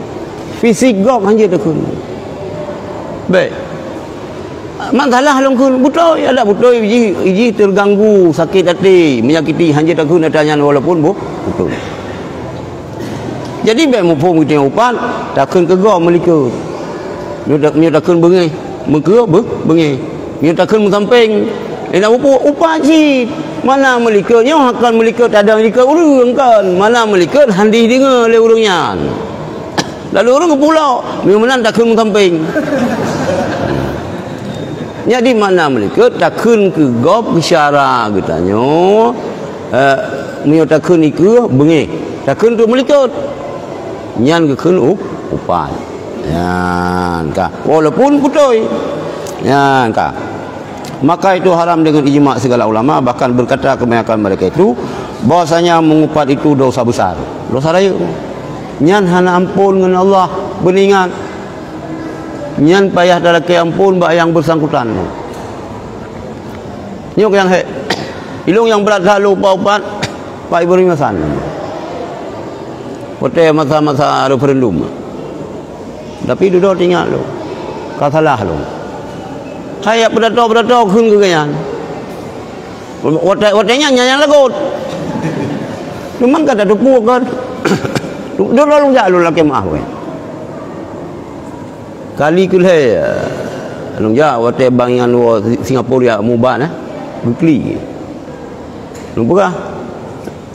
Fisik gob hanjeuet takheun. Bèk. Masalah lôn kheun beutôi, adak beutôi jih, jih terganggu, sakét até, menyakiti, hanjeuet takheun ata nyan walaupun bu-, beutôi. Jadi bèk muphom geutanyoe upat, takheun keu gob meulikot. Nyoe ta-, nyoe takheun beungéh, meukeue beu-, beungéh. Nyoe takheun meusampéng. Indak muphom upat cit. Mana meulikot nyoe hakon meulikot tadong likot ureueng kon. Mana meulikot hana jideungoe lé ureueng nyan. Lalu ureueng geupulok, meunyoe meunan takheun meusampéng. Jadi makna meulikot takheun keu gob, keu syara geutanyoe, eh, meunyoe takheun dikeue beungéh, takheun keu meulikot. Nyan geukheun u-, upat. Nyan ka. Walaupun beutôi. Nyan ka. Maka itu haram dengan ijma segala ulama, bahkan berkata kebanyakan mereka itu bahwasanya mengupat itu dosa besar. Dosa rayeuk. Nyan hana ampôn ngon Allah beuningat. Nyan payah talakée ampôn bak nyang beusangkutan. Nyoe nyang hék. Ilong nyang brat that lôn upat-upat Pak Ibrahim Hasan. Watée masa-masa referendum. Tapi dudoe teuingat lôn. Ka salah lôn. Hai yak peudato-peudato kheun keu gobnyan. Watée, watée nyan, nyan, nyan lagot. Cuman ka tateupeue kan. Dudoe lôn jak lôn lakée meuáh weh. Kali keulhée, lôn jak watée bank nyan woe Singapura jak mubat, eh, geuklik. Lôn peugah,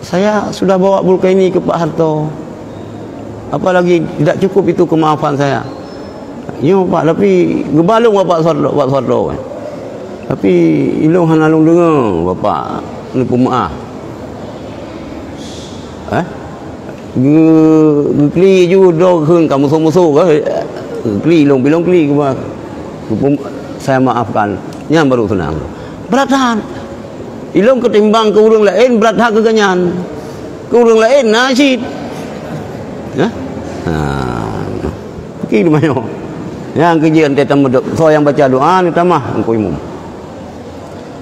"Saya sudah bawa buku ini ke Pak Harto. Apalagi tidak cukup itu kemaafan saya." "Nyoe, Pak, tapi geubalong Bapak Suharto, Pak Suharto, eh. Tapi ilong hana lôn deungoe Bapak neupeumeuáh." Eh? Geu-, geuklik ju droe kheun ka musoh-musoh ka. Geuklik lôn, bilong klik keubah. Geupeu-, "Saya maafkan." Nyan baru seunang. Brat that. Ilong keutimbang keu ureueng laén, brat that keu gobnyan. Keu ureueng laén na cit. Hah? Ha. Ki teuma nyoe. Nyang keujeuet teuh tameudoa. Soe nyang baca doa, neutamah Teungku Imum.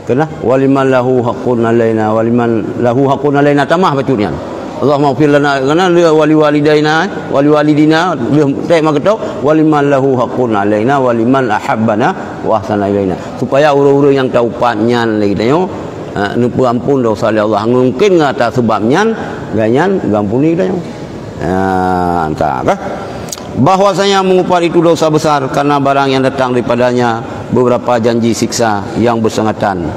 Keunan, "Waliman lahu haqqun alaina, waliman lahu haqqun alaina," tamah bacut nyan. "Allahumma ighfir lana," keunan, "wali walidaina, wali walidina," lheueh teuh meukeutôk, "waliman lahu haqqun alaina, waliman ahabbana wa ahsana ilaina." Supaya ureueng-ureueng nyang taupat nyan lé geutanyoe, ha, neupeuampon dosa lé Allah. Mungken ngon ata seubab nyan, gobnyan geuampuni geutanyoe. Ha, entah kah? Bahwasanya mengupat itu dosa besar karena barang yang datang daripadanya beberapa janji siksa yang bersangatan.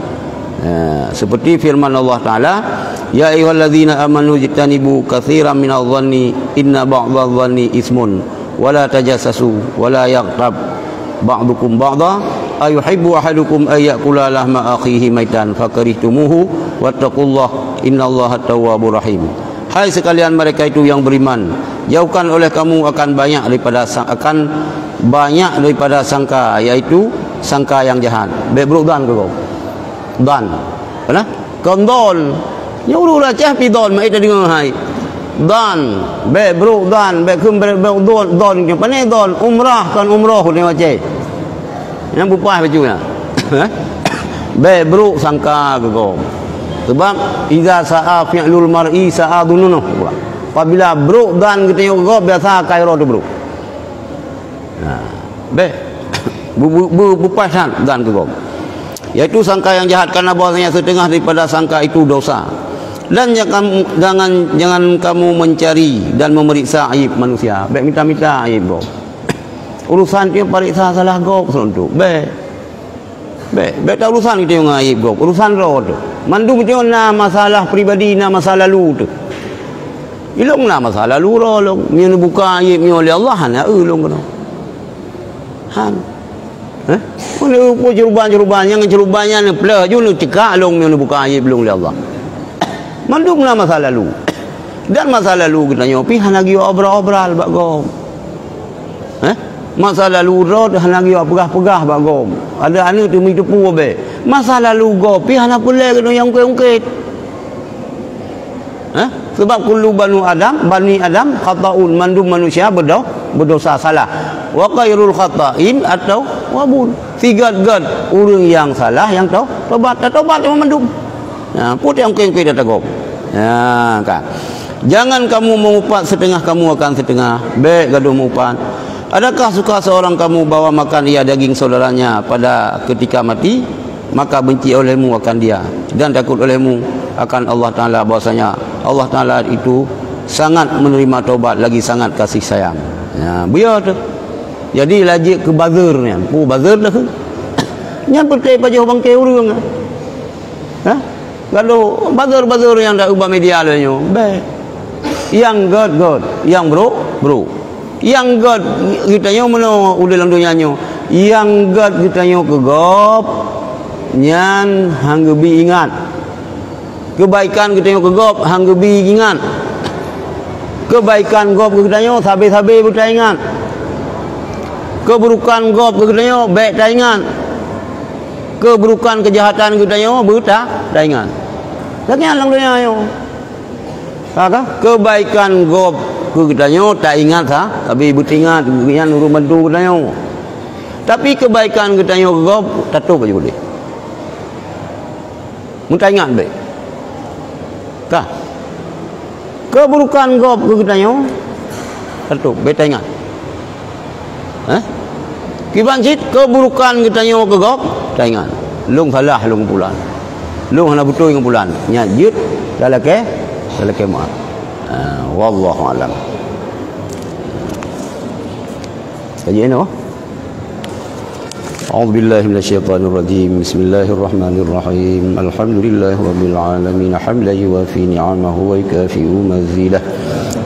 Eh, seperti firman Allah Taala, "Ya ayyuhallazina amanu jtanibu katsiran minadh-dhanni inna ba'dadh-dhanni itsmun, wa la tajassasu, wa la yaghtab ba'dukum ba'dha, ayuhibbu ahadukum an ya'kula lahma akhihi maitan fakarihtumuhu, wattaqullaha innallaha tawwabur rahim." Hai sekalian mereka itu yang beriman, jauhkan oleh kamu akan banyak daripada sa-, akan banyak daripada sangka, yaitu sangka yang jahat. Bèk brôk dhan keu gob. Dhan. Kana? Kon dhon. Nyoe ureueng Aceh pi dhon, meu'en tadeungoe hai. Dhan. Bèk brôk dhan, bèk kheun bèk, bèk dhon, dhon. Pane dhon, umrah kon umroh ureueng Aceh. Nyang beupaih bacut nyan. Bèk brôk sangka keu gob. Sebab, "Idza sa'a fi'lul mar'i sa'a dhununuh." Apabila brôk dhan geutanyoe keu gob, biasa akai droe teubrôk. Nah, bèk. Bu-, bu-, bu-, beupaih that dhan keu gob. Yaitu sangka yang jahat, karena bahwasanya setengah daripada sangka itu dosa. Dan jangan, jangan, jangan kamu mencari dan memeriksa aib manusia. Bèk mita-mita aib gob. Urusan nyoe pareksa salah gob seuleueng tu. Bèk. Bèk, bèk taurusan geutanyoe ngon aib gob. Urusan droe teuh. Mandum nyoe na masalah pribadi, na masa lalu teuh. Ilong na masa lalu droe lôn. Meunyoe neubuka aib nyoe lé Allah, hana eu lôn keunoe. Han. Heh? Meunyoe peue ceuruban-ceuruban, nyang ceuruban nyan neupleuh ju neuceukak lôn meunyoe neubuka aib lôn lé Allah. Mandum na masa lalu. Dan masa lalu geutanyoe pih hana geuyue obral-obral bak gob. Heh? Masa lalu droe teuh hana geuyue peugah-peugah bak gob. Ada aneuk teumi teupeu bèk. Masa lalu gob pih hana peureulèe keunoe nyang ungkét-ungkét. Heh? Sebab kullu banu Adam, bani Adam, khata'un, mandum manusia beudo-, Berdosa salah. Wa khairul khata'in at-tawwabun. Sigét-gét ureuëng nyang salah nyang tau-, tobat. Tatobat teuma mandum. Nah, peue nyang keu-keu tatobat. Nah, ka. Jangan kamu mengupat setengah kamu akan setengah. Bék gadoh mengupat. Adakah suka seorang kamu bawa makan ia daging saudaranya pada ketika mati? Maka benci olehmu akan dia dan takut olehmu akan Allah Taala, bahwasanya Allah Taala itu sangat menerima taubat lagi sangat kasih sayang. Ya, buyar tu. Jadi laju ke buzzer nyan. Oh, buzzer dah. Nyan peuté pajoh bangke ureuëng. Ha? Gadoh buzzer-buzzer nyang da ubak media lé nyoe. Bék. Nyang gét-gét, nyang brok-brok. Nyang gét geutanyoe meunoe udeb lam donya nyoe. Nyang gét geutanyoe keu gob, nyan han geubi ingat. Keubaikan geutanyoe keu gob han geubi ingat. Keubaikan gob keu geutanyoe sabe-sabe beutaingat. Keuburukan gob keu geutanyoe bék taingat. Keuburukan keujahatan geutanyoe beuta-, taingat. Lagée nyan lam donya nyoe. Ha ka? Keubaikan gob keu geutanyoe taingat sa, tapi beutingat nyan ureuëng bantu geutanyoe. Tapi keubaikan geutanyoe keu gob tatôb bak jih udeb. Meutaingat bék. Ka? Keuburukan gob keu geutanyoe tatôb bék taingat. Eh? Kiban cit keuburukan geutanyoe keu gob taingat. Lôn salah lôn keu pulan. Lôn hana beutôi ngon pulan. Nyan jeuet talakée, talakée meuáh. Ah, wallahu alam. Kaji inoe. أعوذ بالله من الشيطان الرجيم. بسم الله الرحمن الرحيم. الحمد لله رب العالمين، حمدا يوافي نعمه ويكافئ مزيده.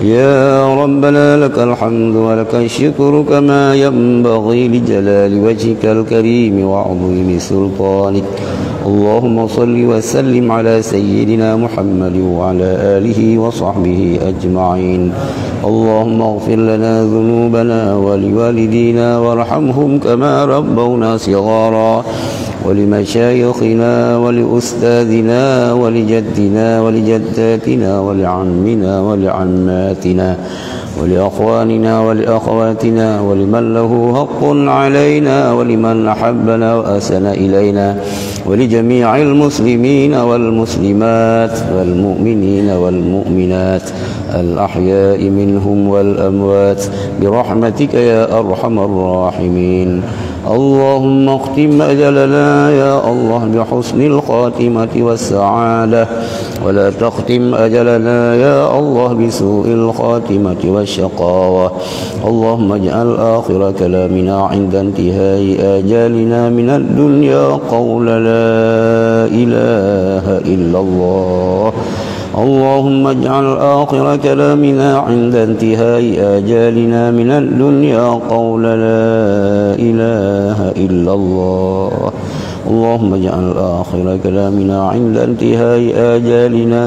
يا ربنا لك الحمد ولك الشكر كما ينبغي لجلال وجهك الكريم وعظيم سلطانك. اللهم صل وسلم على سيدنا محمد وعلى آله وصحبه أجمعين. اللهم اغفر لنا ذنوبنا ولوالدينا وارحمهم كما ربونا صغارا، ولمشايخنا ولأستاذنا ولجدنا ولجداتنا ولعمنا ولعماتنا ولأخواننا ولأخواتنا ولمن له حق علينا ولمن أحبنا وأحسن إلينا ولجميع المسلمين والمسلمات والمؤمنين والمؤمنات الأحياء منهم والأموات برحمتك يا أرحم الراحمين. اللهم اختم أجلنا يا الله بحسن الخاتمة والسعادة، ولا تختم أجلنا يا الله بسوء الخاتمة والشقاوة. اللهم اجعل آخر كلامنا عند انتهاء آجالنا من الدنيا قول لا إله إلا الله. اللهم اجعل آخر كلامنا عند انتهاء آجالنا من الدنيا قول لا إله إلا الله. اللهم اجعل آخر كلامنا عند انتهاء آجالنا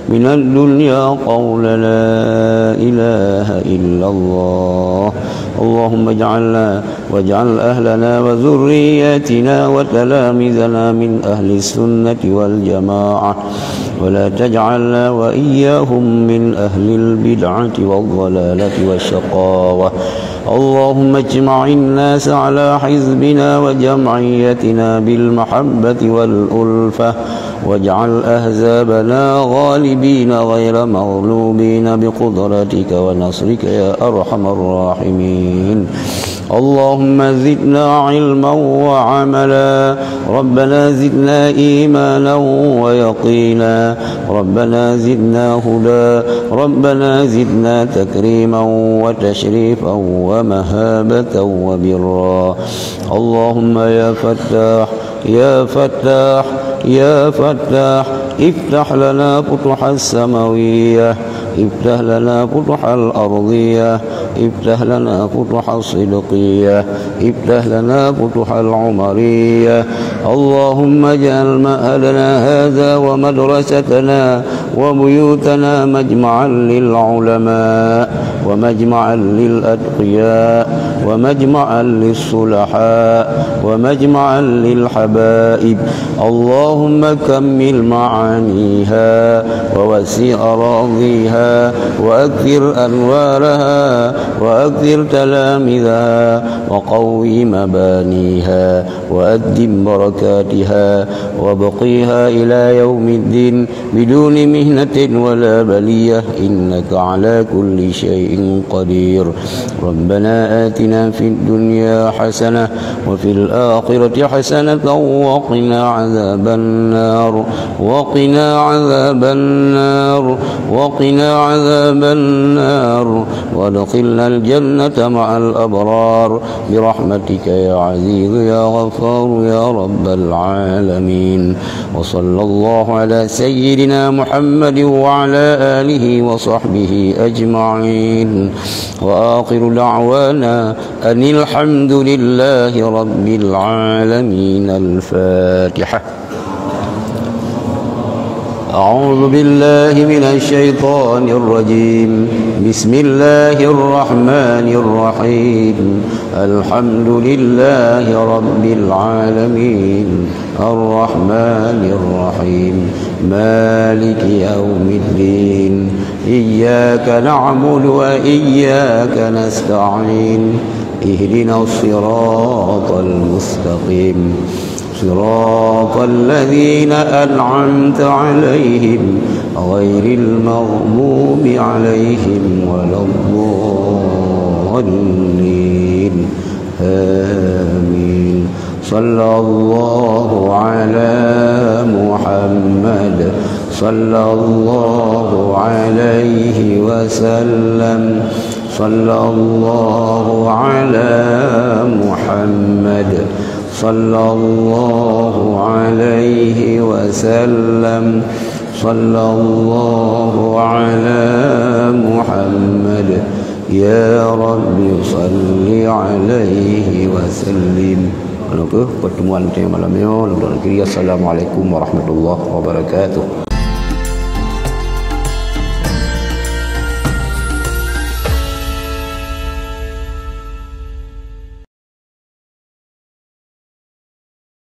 من الدنيا قول لا إله إلا الله. اللهم اجعلنا واجعل أهلنا وذرياتنا وتلاميذنا من أهل السنة والجماعة، ولا تجعلنا وإياهم من أهل البدعة والضلالة والشقاوة. اللهم اجمع الناس على حزبنا وجمعيتنا بالمحبة والألفة، واجعل أحزابنا غالبين غير مغلوبين بقدرتك ونصرك يا أرحم الراحمين. اللهم زدنا علما وعملا. ربنا زدنا إيمانا ويقينا. ربنا زدنا هدى. ربنا زدنا تكريما وتشريفا ومهابة وبرا. اللهم يا فتاح، يا فتاح، يا فتاح، افتح لنا فتوح السماوية، افتح لنا فتوح الأرضية، افتح لنا فتوح الصدقية، افتح لنا فتوح العمرية. اللهم اجعل معهدنا هذا ومدرستنا وبيوتنا مجمعا للعلماء ومجمعا للأتقياء ومجمعا للصلحاء ومجمعا للحبائب. اللهم كمل معانيها ووسع أراضيها وأكثر أنوارها وأكثر تلامذها وقو مبانيها وأدم بركاتها وابقها إلى يوم الدين بدون محنة ولا بلية، إنك على كل شيء قدير. ربنا آتنا في الدنيا حسنة وفي الآخرة حسنة وقنا عذاب النار، وقنا عذاب النار، وقنا عذاب النار، وأدخلنا الجنة مع الأبرار برحمتك يا عزيز يا غفار يا رب العالمين. وصلى الله على سيدنا محمد وعلى آله وصحبه أجمعين. وآخر دعوانا أن الحمد لله رب العالمين. الفاتحة. أعوذ بالله من الشيطان الرجيم. بسم الله الرحمن الرحيم. الحمد لله رب العالمين. الرحمن الرحيم. مالك يوم الدين. إياك نعبد وإياك نستعين. اهدنا الصراط المستقيم. صراط الذين أنعمت عليهم غير المغضوب عليهم ولا الضالين. آمين. صلى الله على محمد. صلى الله عليه وسلم. صلى الله على محمد. صلى الله عليه وسلم. صلى الله على محمد. يا رب صل عليه وسلم. Anu keuh pertemuan kita malam nyoe, lôn tuan kiri. Assalamualaikum warahmatullahi wabarakatuh.